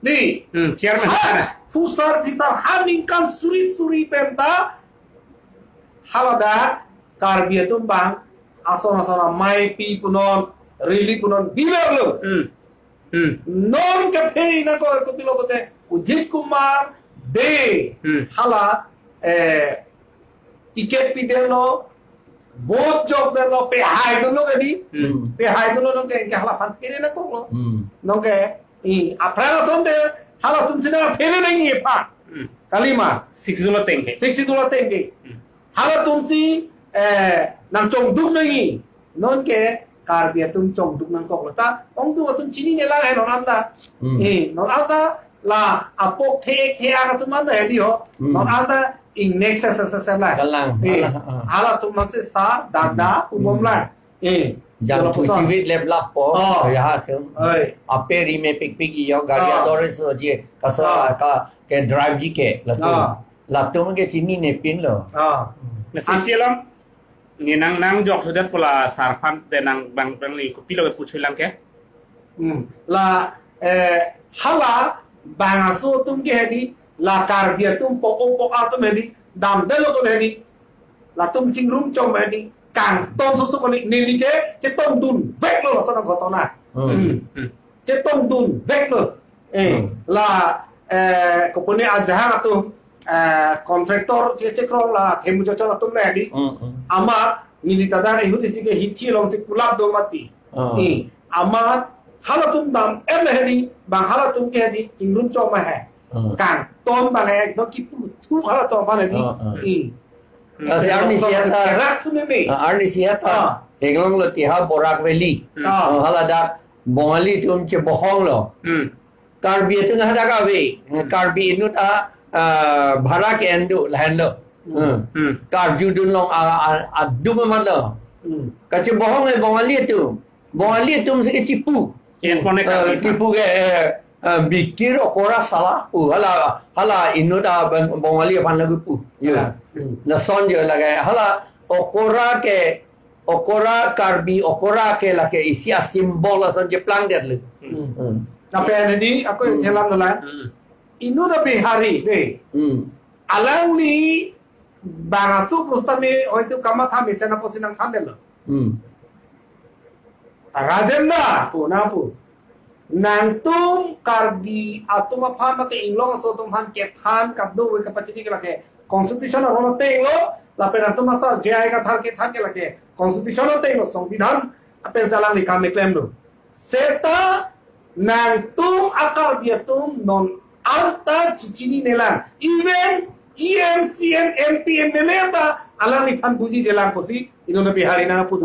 Di. Hmm, chairman. Ha, phusar phisar ha ningkan suri suri pen ta. Haladak Karbi atum abang ason ason amei pi punon, rally punon biberlo. Hmm. Hmm. Non kaphere nangkok kopilo pulote Ujit Kumar Dey Hmm. hala, eh, ticket pidetlo, vote jokdetlo, pehaidunlo kadi. Hmm. Pehaidunlo non ke, ke hala aphan phere nangkoklo. Hmm. Non ke, i, aphrang asonte halatum si nangphere nangji aphan. Hmm. Kalima. Sixth Schedule ateng ke. Sixth Schedule ateng ke. Hmm. Halatum si eh, nangchongduk nangji. Non ke Karbi atum chongduk nangkoklo ta, ongduk atum chininelang he non anta. Hmm. Eh, non anta la apok the-ek the-ang atum anta hedi ho. Hmm. Non anta ingnek se se se se la. Kalang, eh, kalang, ah. Halatum masi sar, dada, hmm, ubom, hmm, la. Eh, jam jala tu puson. Chivit leplap po. Oh. Ya, tu. Oi. Ape rime pikpik yo, gari, oh, ador so je, kaso, oh, ka, ke drive ji ke, latum. Oh. Latum ke chinine pinlo. Oh. Nasi sialam, ni nang, nangjok sudah pula sarpan de nang bang, bang ni kopi lo puchulang ke? Hmm. La, eh, hala bang aso atum ke hedi, la Karbi atum pok-o pok-a atum hedi, damdelo atum hedi, latum chingrum chom hedi, kangton susu koni, neli ke chetongdun veklo lason aghotona. Hmm. Hmm. Hmm. Chetongdun veklo. Eh, hmm, la, eh, kopine ajahak atum, eh, contractor che chekrong la themu chochon atum le hedi. Hmm, hmm. Amat neli ta dak ihut isi ke hithi alongsi kulap do mati. Ah. Eh, amat halatum dam-et le hedi, bang halatum ke hedi, chingrum chom he. Ah. Kangton bang he, do kipu thu halatum bang hedi. Ah, ah. Eh. Kasi arnisi anta, kerak thu meme. Ah, arnisi anta. Ah. Henglong lo tiha Barak Valley. Ah. Ah, haladak Bongali atum chebohong lo. Hmm. Karbi atum hadak ave. Hmm. Karbi inut a, ah, bhara ke-en do, lahenlo. Hmm. Hmm. Karjudun long a, a, adum amat lo. Hmm. Kachebohong e Bongali atum. Bongali atum si kechipu. Yang konek, eh, kami, kipu ke, eh, eh, bikir okora sala. Uh, hala, hala inut a Bang-, Bongali aphan lagu pu. Yo. Hala. Hmm. Lason jo lake. Hala okora ke, okora Karbi, okora ke lake isi a symbol lason je plangdet le. Hmm. Hmm. Lapen hedi, ako, hmm, thelam dola. Hmm. Inut a Bihari, de. Hmm. Alangli bang aso pusitame hoitu kamatha mesen apotsi nangthandetlo. Hmm. Rajendra pu nangpu. Nangtum Karbi atum aphan mate inglong aso atum aphan kethan kado we kapachini ke lake constitution aron ateng lo, lapen nangtum asar J I Kathar kethan ke lake constitution ateng lo, songbidhan apen si alangli kam keklem do. Seta nangtum a Karbi atum non anta chichininelang. Even E M, C M, M P, M L A ta alangliphan bujijelang pusi inut a Bihari nangpu.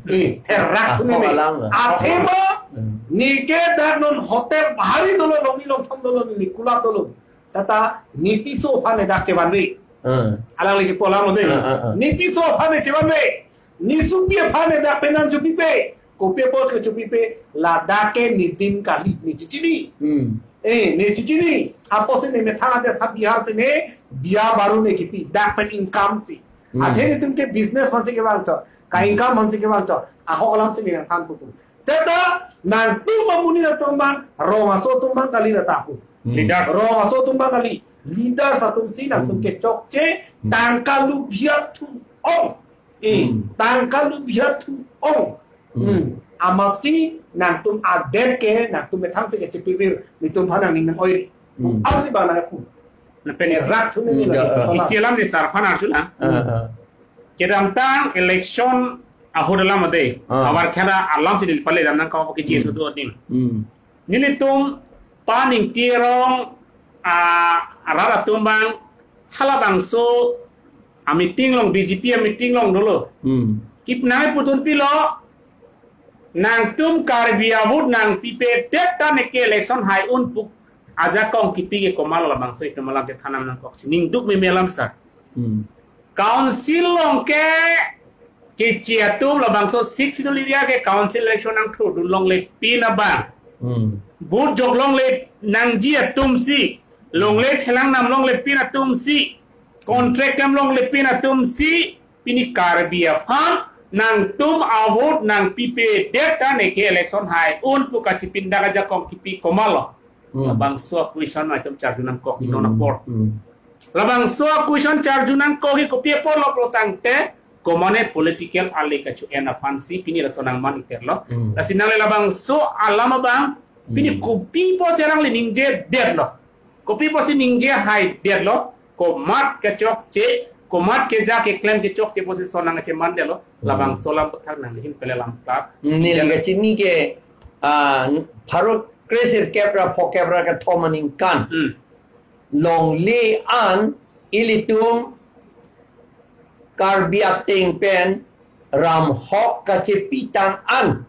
Eh, herak thu meme. Athema, hmm, neke dak non hotel bahari dolo, longni longthom dolo, neli kulap dolo. Seta ne piso aphan ne dak chevanve. Hmm. Alangli kipu alam lo de. Hmm, hmm, hmm. Ne piso aphan ne chevanve. Ne sopi aphan ne dak penan chopipe. Kopi apot ke chopipe, ladak ke nedim kali, ne chichini. Hmm. Eh, ne chichini. Apotsi ne methang adet sa Bihar si ne biya baru ne kipi, dak pen income si. Hmm. Athe netum ke business aphansi kevang chot, ka, hmm, income aphansi kevang chot. Ahok alamsi ne nangthan pupu. Seta nangtum amonit atum abang, rong aso atum abang kali la ta pu. Hmm. Leaders. Rong aso atum abang kali. Leaders atum si nangtum, hmm, kechokche, hmm, tangka lubhiat thu ong. Eh, hmm, tangka lubhiat thu ong. Hmm. Hmm. Amatsi nangtum adet ke, nangtum methang si kechepivir, netum aphan nangning nang-oi. Hmm. Amatsi bang nangpu. Lapen isi, herak thu meme, hmm, lagi, ya, sekolah. Isi alam ne sarpan arjulang. Ah, ah. Kedamtang election ahut alam ade. Ah. Abar khada alamsi neli pale dam nangkok ke, hmm, G S O tu adin. Hmm. Nelitum Pa Ningti Rong, ah, arat atum abang, halabangso a meeting along, B J P a meeting along dolo. Hmm. Kip nangpudun pilo, nangtum Karbi a vote nangpipedet ta neke election hai-un pu ajakong kipi ke komatlo, labangso itum alam chethan nangkok si ningduk meme alam sa. Hmm. Council along ke keche atum, labangso Sixth Schedule area ke council election nangthodun longle pin abang. Hmm. Vote jok longle nangji atum si, longle thelang nam longle pin atum si, contract nam longle pin atum si, pini Karbi aphan nangtum a vote nangpipedet ta neke election hai-un pu kachipindak ajakong kipi komatlo. Hmm. Labangso a-question itum charju nangkok, hmm, non apor. Hmm. Labangso a-question charju nangkok ke kopi apotlo pulotangte, komatne political ale kacho-en aphansi pini laso nangman-ikterlo. Hmm. Lasi nangle labangso alam abang, pini, hmm, kopi apotsi alangli ningjedetlo. Kopi apotsi ningje haidetlo. Komat kechokche, komat keja keklem kechokche apotsi laso nangchemandetlo. Hmm. Labangso alam aphuthak nangli hin pele lam plap. Hmm, neli kachini ke, ah, pharo kre-sirkep ra phokep ra kethom aningkan. Hmm. Longle an ilitum Karbi ateng pen ramhok kachepitang an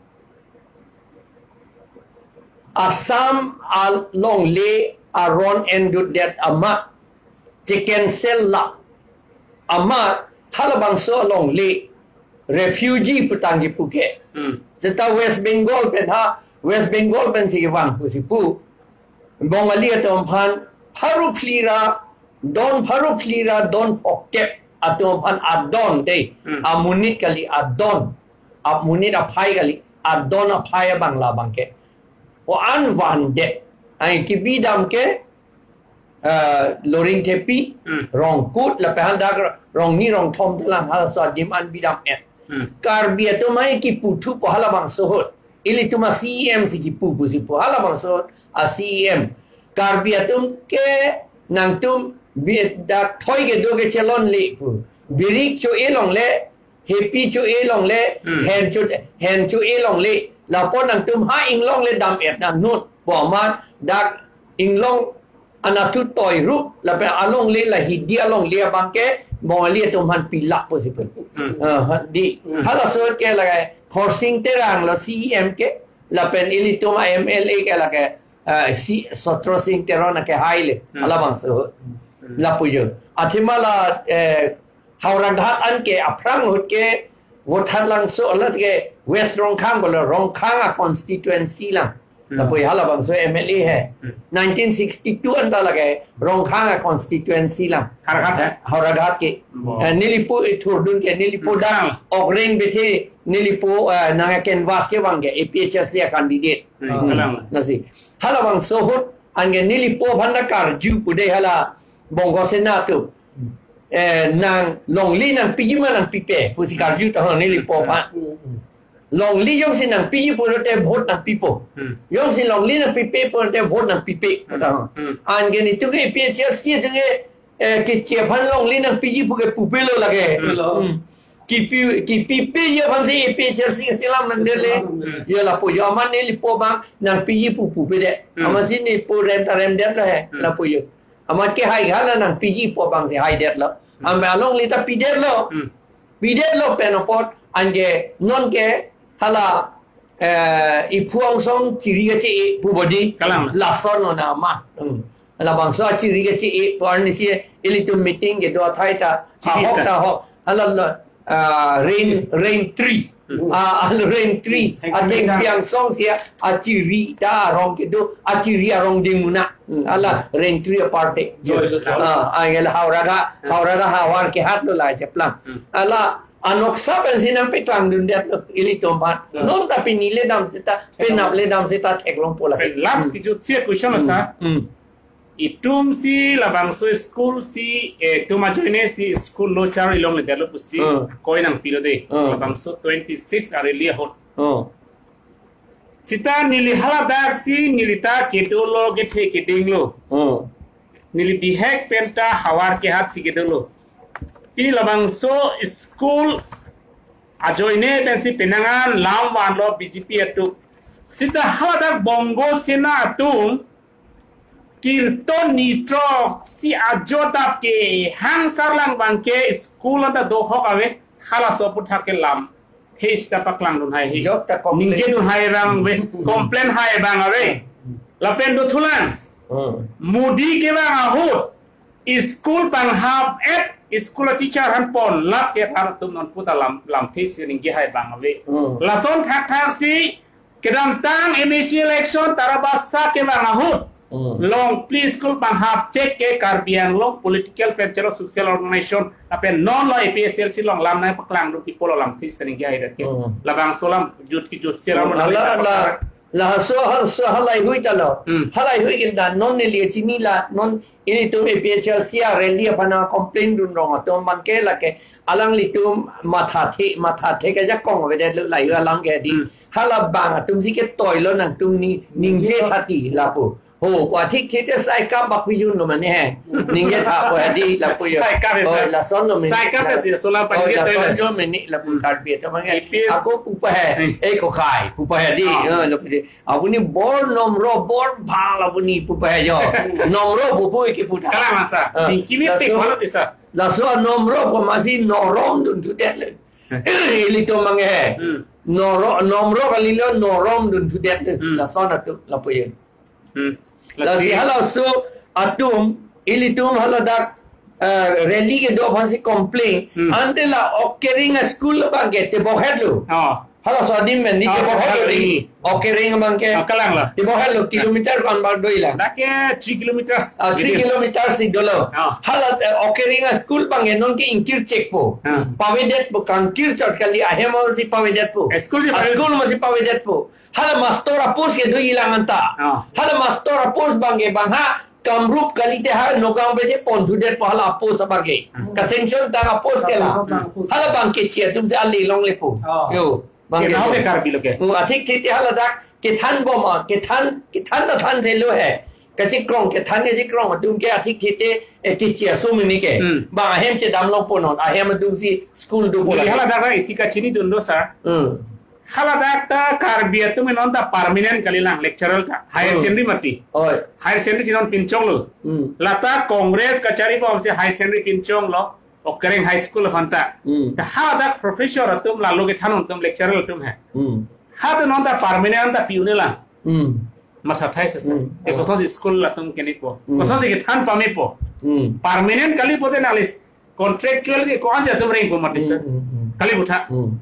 Assam alongle aron endutdet amat, che-cancel lap amat, halabangso alongle refugee putang kipu ke. Hmm. Seta West Bengal pen ha, West Bengal pensi kevang pusi pu. Bongali atum aphan pharo phli ra don, pharo phli ra don phokep atum aphan adon dei. Hmm. Amonit kali adon. Amonit aphai kali adon aphai abang labang ke. O an vandet. Ai kebidam ke, eh, Loringthepi, Hmm. Rongkut, lapen dak Rongni Rongthom dolang halaso adim an bidam et. Hmm. Karbi atum ai kiputhu po halabangso ahut. Ilitum a-C E M si kipu pusi pu halabangso ahut a-C E M. Karbi atum ke nangtum bi-, dak thoi kedo ke chelongle pu. Birik cho-e longle, hepi cho-e longle, Hmm. hen cho, hen cho-e longle. Lapu nangtum ha inglong le dam et na nut. Pu amat dak inglong anatthu toi rup, lapen alongle la hidi alongle abang ke Bongali atum aphan pilak pusi pu. Hmm. Ah, ha, di. Hmm. Halaso ahut ke lake Khorsing Terang lo C E M ke, lapen ilitum a-M L A ke lake, ah, si Sotro Sing Teron ke hai le. Hmm. Halabangso. Hmm. Lapu jo. Athema la, eh, Howraghat an ke aphrang ahut ke Vothatlangso alat ke West Rongkhang bolo Rongkhang a-constituency lang. Hmm. Lapu halabangso M L A he. Hmm. Nineteen sixty-two anta lake Rongkhang a-constituency lang. Howraghat he? Howraghat ke. Bo. Eh, nelipo ithurdun ke, nelipo Hmm. dak okreng bethe, nelipo, eh, nang a-canvass kevang ke A P H L C a-candidate. Hmm. Hmm. Kalang. Lasi. Halabangso ahut, anke nelipo aphan ta karju pu dei hala Bongo Sena atum. Eh, nang longle nangpiji ma nangpipe, pusi karju ta ho nelipo aphan. Hmm. Longle jongsi nangpiji pulote vote nangpipo. Hmm. Jongsi longle nangpipe pulote vote nangpipe. Hmm. Ta ho. Hmm. Anke nelitum ke A P H L C atum ke, eh, keche aphan longle nangpiji pu ke pupelo lake. Hmm. Hmm. Kipi, kipipeji aphansi A P H L C ke selam nangdele. Hmm. Ya lapu jo amat nelipo abang nangpiji pu pupedet. Hmm. Amatsi nelipo rem ta remdet lo he. Hmm. Lapu jo. Amat ke hai hala nangpiji pu abangsi haidet lo. Hmm. Amat alongle ta pidet lo. Hmm. Pidet lo pen apot anke non ke hala, eh, iphu angsong chiri kache-e pu bodi. Kalang. Lason lo na ma. Hmm. Labangso achiri kache-e pu arnisi ilitum meeting kedo athai ta. Chiri ahok ta. Ta ahok. Hala lo, ah, rain, rain tree. Hmm. Ah, hala rain tree. Thengpi Thengpi ta. Angsong si achiri ta arong kedo, achiri arong dingmuna. Hmm. Hala rain tree aparte. Joi lo. Ah, angel Howraghat, Hmm. Howraghat havar kehat lo la cheplang. Hmm. Hala anoksa pensi nangpeklang dundet lo ilitum aphan. Hmm. Non ta pini le dam seta, penap le dam seta theklongpo la. Pen last Hmm. kijutsi a-question lo, Hmm. sir. Hmm. Itum si labangso school si, eh, itum ajoine si school lo char ilongledetlo pusi Hmm. koi nangpilo dei. Hmm. Labangso twenty-six a-rally ahut. Hmm. Seta neli haladak si neli ta kedolo kethe keding lo. Hmm. Neli bihek pen ta havar kehat si kedolo. Pini labangso school ajoine pensi penang an lam vanlo B J P atum. Seta haladak Bongo Sena atum kirton nitrok si ajo adap ke hangsar lang abang ke school anta dohok ave, halaso aputhak ke lamthe seta paklangdun hai he. Jok ta complain. Ningjedun hai abang ave, complain hai abang ave. Lapen dothulang. Hmm. Modi kevang ahut school panghap et, school a-teacher aphan ponlap ke rat atum non puta lam, lamthe si ningje hai abang ave. Hmm. Lason thakthak si kedamtang M A C election Tarabasa kevang ahut. Hmm. Longphli school panghap chek ke Karbi Anglong political pen chelo social organization lapen non lo A P H L C along lam nangpaklangdun kipu lo lamthe si ningje haidet ke. Hmm. Labangso lam jut kijutsi alam Hmm. nang Hala, hala, laso, halaso halaihui ta lo. Hmm. Halaihui ke la non neli chini la non ilitum A P H L C a-rally aphan complain dun rong atum abang ke lake alanglitum mathathe, mathathe ke jakong avedet lo lahai alam ke di. Hmm. Halabang atum si ketoi lo nangtum ni ningje thati lapu. Ho, ko athik thete sai kap bak pijun lo mane he. Ningje tha ko hadi lapu yo. Sai kap esa. Oh, lason lo mane. Sai kap esa, solar panjat lason toilet. Yo mane lapu tarbiat to mange. Ipis. Ako pupa he. Hmm. Eh, ko khai, pupa he di. Oh. Eh, lapu di. Apuni bor nomro, bor bhal apuni pupa he jo. Nomro pupu iki puta. Kalang masa. Ah, tingki mi tik laso, bhalo tisa. Laso nomro ko masi norom dun thudet le. Ilitum mange he. Hmm. Noro-, nomro kalilo norom dun thudet le. Hmm. Lason atum lapu yo. Hmm. Lasi, lasi halaso atum, ilitum haladak, eh, rally kedo aphansi complain. Hmm. Ante la Okering a-school abangke tebok hetlo. Oh. Halaso adim men ni, oh, tebok hetlo di. Okering. Okering abangke. Oh, kalang la. Tebok hetlo, kilometer ko-an bak do-i la. Dak ke three kilometers. Ah, three kilometers si dolo. Oh. Hala, eh, Okering a-school abangke nonke ingkir chekpo. Ah. Pavedetpo, kangkir chot kali, ahem si pavedetpo. Eh, school si pavedet. A-school masi pavedetpo. Hala master a-post ke do-i lang anta. Ah. Hala master a-post abangke bang ha Kamrup kalite ha Nagaon pete pon thudetpo hala a-post abangke. Hmm. Ka-sanction tang a-post ke la. Ka-sanction tang a-post. Hala abangke chi atum si ale longle po. Ah. Yo, abangke. Ke nahok ke Karbi lo ke. Hmm, athik thete haladak kethan bom a, kethan, kethan ta than thelo he. Kachikrong, kethan kachikrong atum ke athik thete, eh, kechi aso mini ke. Hmm. Bang ahem chedam longpo non, ahem atum si school dopo. Neli lagi. Haladak isi kachini dun do, sir. Hmm. Haladak ta Karbi atum non ta permanent kali lang lecturer ta. Higher, hmm, secondary mati. Oi. Higher secondary si non pinchong lo. Hmm. Lata Congress kachari bom si higher secondary pinchong lo. Okering High School aphan ta. Hmm. Ta haladak professor atum lalu kethan atum lecturer atum he. Hmm. Halatum non ta permanent ta pi-un-e lang. Hmm. Matha thai sesa. Hmm. E koson si school atum kenipo. Hmm. Koson si kethan pamepo. Hmm. Permanent kali pote nanglis contractual ke ko-an si atum rengpo mati sir. Hmm, hmm, hmm. Kali butha. Hmm.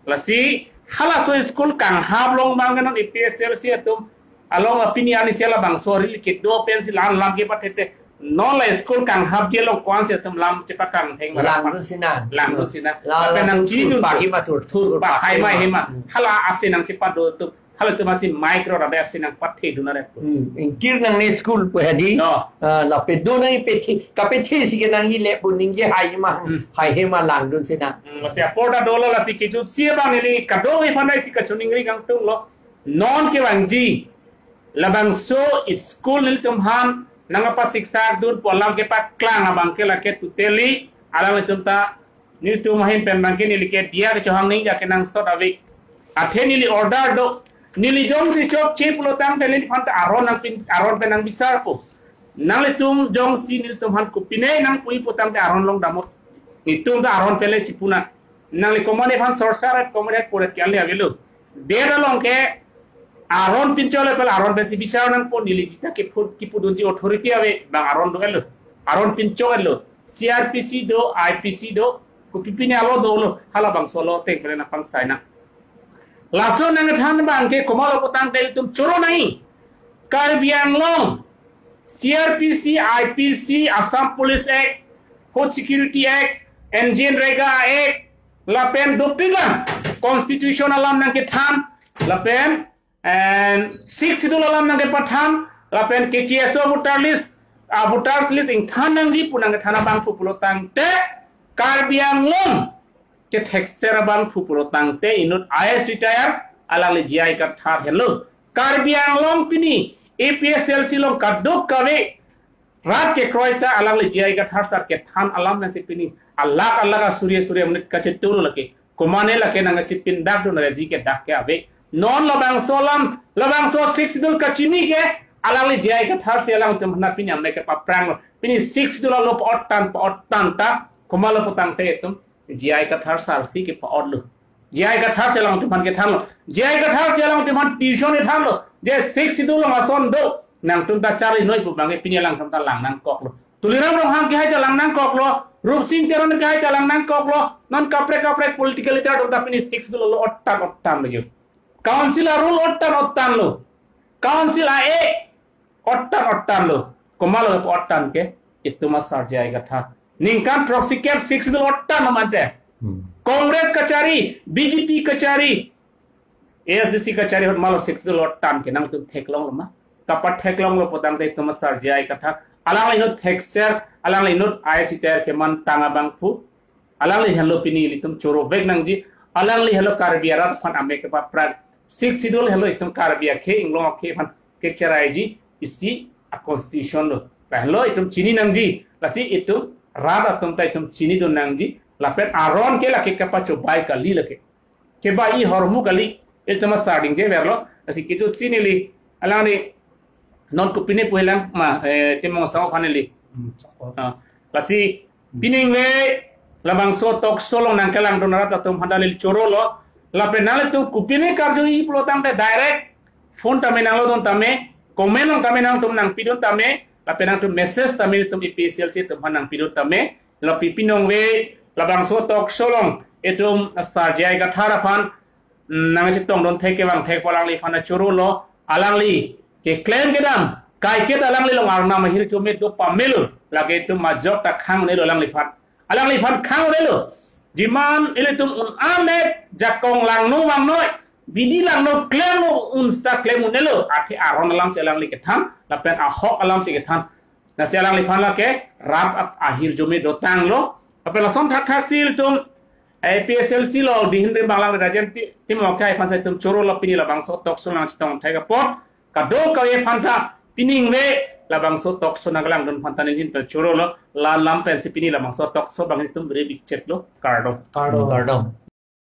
Lasi halaso school kanghap long abangke non A P S L C atum along apini ani sela bangso rili kedo pen si lan lam kepathete. Non la school kanghap je long ko-an si atum lam chepakang theng. Langdun sinang. Langdun sinang. La, la, apa nang thur, chini thur dun pak tu. Ima thur, thur, thur pak pak hai ma, ima. Hai ma. Hmm. Hala asi nang chepado tu. Halatum asi micro rabe asi nang pathe dun are. Hmm, ingkir nangne school pu hadi. No. Ah, lapen do nang ipethe, kapethe si ke nangji le pu ningje hai ma, hmm, hai he ma langdun sinang. Hmm, lasi apor ta dolo lasi kejut si abang neli kadokave aphan si kachiningri kangtung lo. Non kevangji labangso school nelitum aphan nangpasiksak dunpo alam kepaklang abangke lake totally alanglitum ta nelitum ahin pen abangke neli ke diya kechohang ning ja kenangsot ave. Athe neli order do. Neli jongsi chokche pulo tangte neliphan ta aron nangpin, aron pen nangbisarpo. Nanglitum jongsi nelitum aphan kopine nangpui pu tangte aron long damnon. Nelitum ta aron pen le chipu nang. Nangli komatne aphan sorsar et komatne et puret ke ale avelo. Det along ke aron pinchole pen aron pensi bisar nangpo, neli jita kipu, kipudunji authority ave, bang aron do-etlo. Aron pinchong-etlo. C R P C do, I P C do, kopi pine alo dolo, halabangso alo ateng pen nangpangsai nang. Laso nangthan abangke komatlo pu tangte ilitum choro nangji. Karbi Anglong, C R P C, I P C, Assam Police Act, Food Security Act, NGNREGA Act, lapen dopik lang constitution alam nangkethan, lapen and Sixth Schedule alam nangkepathan, lapen K K S O voter list, ah, voters list ingthan nangji pu nangkethan abangphu pulo tangte, Karbi Anglong kethekser abangphu pulo tangte inut I A S retire alangli J I Kathar henlo. Karbi Anglong pini A P S L C along kadokave rat kekroi ta alangli J I Kathar sar kethan alam nangsi pini alak alak asuri asuri amonit kacheturu lake. Komatne lake nangkachipindak dun reji ke dak ke ave. Non labangso alam, labangso Sixth Schedule kachini ke alangli J I Kathar si alangtum aphan pini amek kepaprang lo. Pini Sixth Schedule alo pa-ot tan, pa-ot tan ta, komatlo pu tangte itum J I Kathar sar si kepa-otlo. J I Kathar si alangtum aphan kethanlo. J I Kathar si alangtum aphan tuition kethanlo. Je Sixth Schedule along ason do. Nangtum ta charli noi pu abangke pini alangtum ta lang nangkoklo. Tuliram Ronghang kehai ta lang nangkoklo. Rupsing Teron kehai ta lang nangkoklo. Non kaprek kaprek political leader atum ta pini Sixth Schedule alo ot tan ot tan lo jo. Council a-rule ot tan ot tan lo. Council a-act ot tan ot tan lo. Komatlo ot tan ke? Itum asar J I Kathar. Ningkan throksi kep Sixth Schedule ot tan lo mante. Hmm. Congress kachari, B J P kachari, A S D C kachari ahut malo Sixth Schedule ot tan ke nangtum theklonglo ma? Kapatheklonglo pu tangte itum asar J I Kathar. Alangli inut thekser, alangli inut I A S retire keman tang abangphu. Alangli henlo pini ilitum choro vek nangji. Alangli henlo Karbi arat aphan amek kepaprang. Sixth Schedule henlo itum Karbi akhei inglong akhei aphan kecheraiji. isi a constitution lo. Lahenlo itum chini nangji. Lasi itum rat atum ta itum chinidun nangji. Lapen aron ke lake kapachobai kali lake. Kebai ahormu kali. Itum asar dingje verlo. Lasi kitu chini li. Alangli non kopine pu helang ma, eh, Timung Asong aphan li. Ah, lasi piningve labangso talk show along nangkelangdun arat atum aphan ta neli chorolo. Lapen nanglitum kopine karjuji pulo tangte direct phone tame nanglodun tame, comment along tame nangtum nangpidun tame, lapen nangtum message tame itum A P H L C atum aphan nangpidun tame. Lapen piningve labangso talk show along itum asar J I Kathar aphan nangchetongdun thek kevang thek pu alangliphan ta chorolo. Alangli keklem kedam kaiketa alangli along Arnam ahirjume do pamelo. Lake itum majok ta khang un-elo alangliphan. Alangliphan khang un-elo. Jiman ilitum un-an le jakong langno vangnoi, bidi langno klemno un seta klem un-elo. Athe aron alamsi alangli kethan, lapen ahok alamsi kethan. Lasi alangliphan lake rat ap- ahirjume dotanglo. Lapen lason thakthak si ilitum A P H L C lo dihin rim banglang Rajen Ti- Timung Akai aphan si itum chorolo pini labangso talk show nangchetong thek apot. Kadokave aphan ta piningve labangso talk show nangkelangdun aphan ta nelihin ta chorolo. La lam pensi pini labangso talk show abang itum rebik chetlo. Kardom. Kardom. Kardom.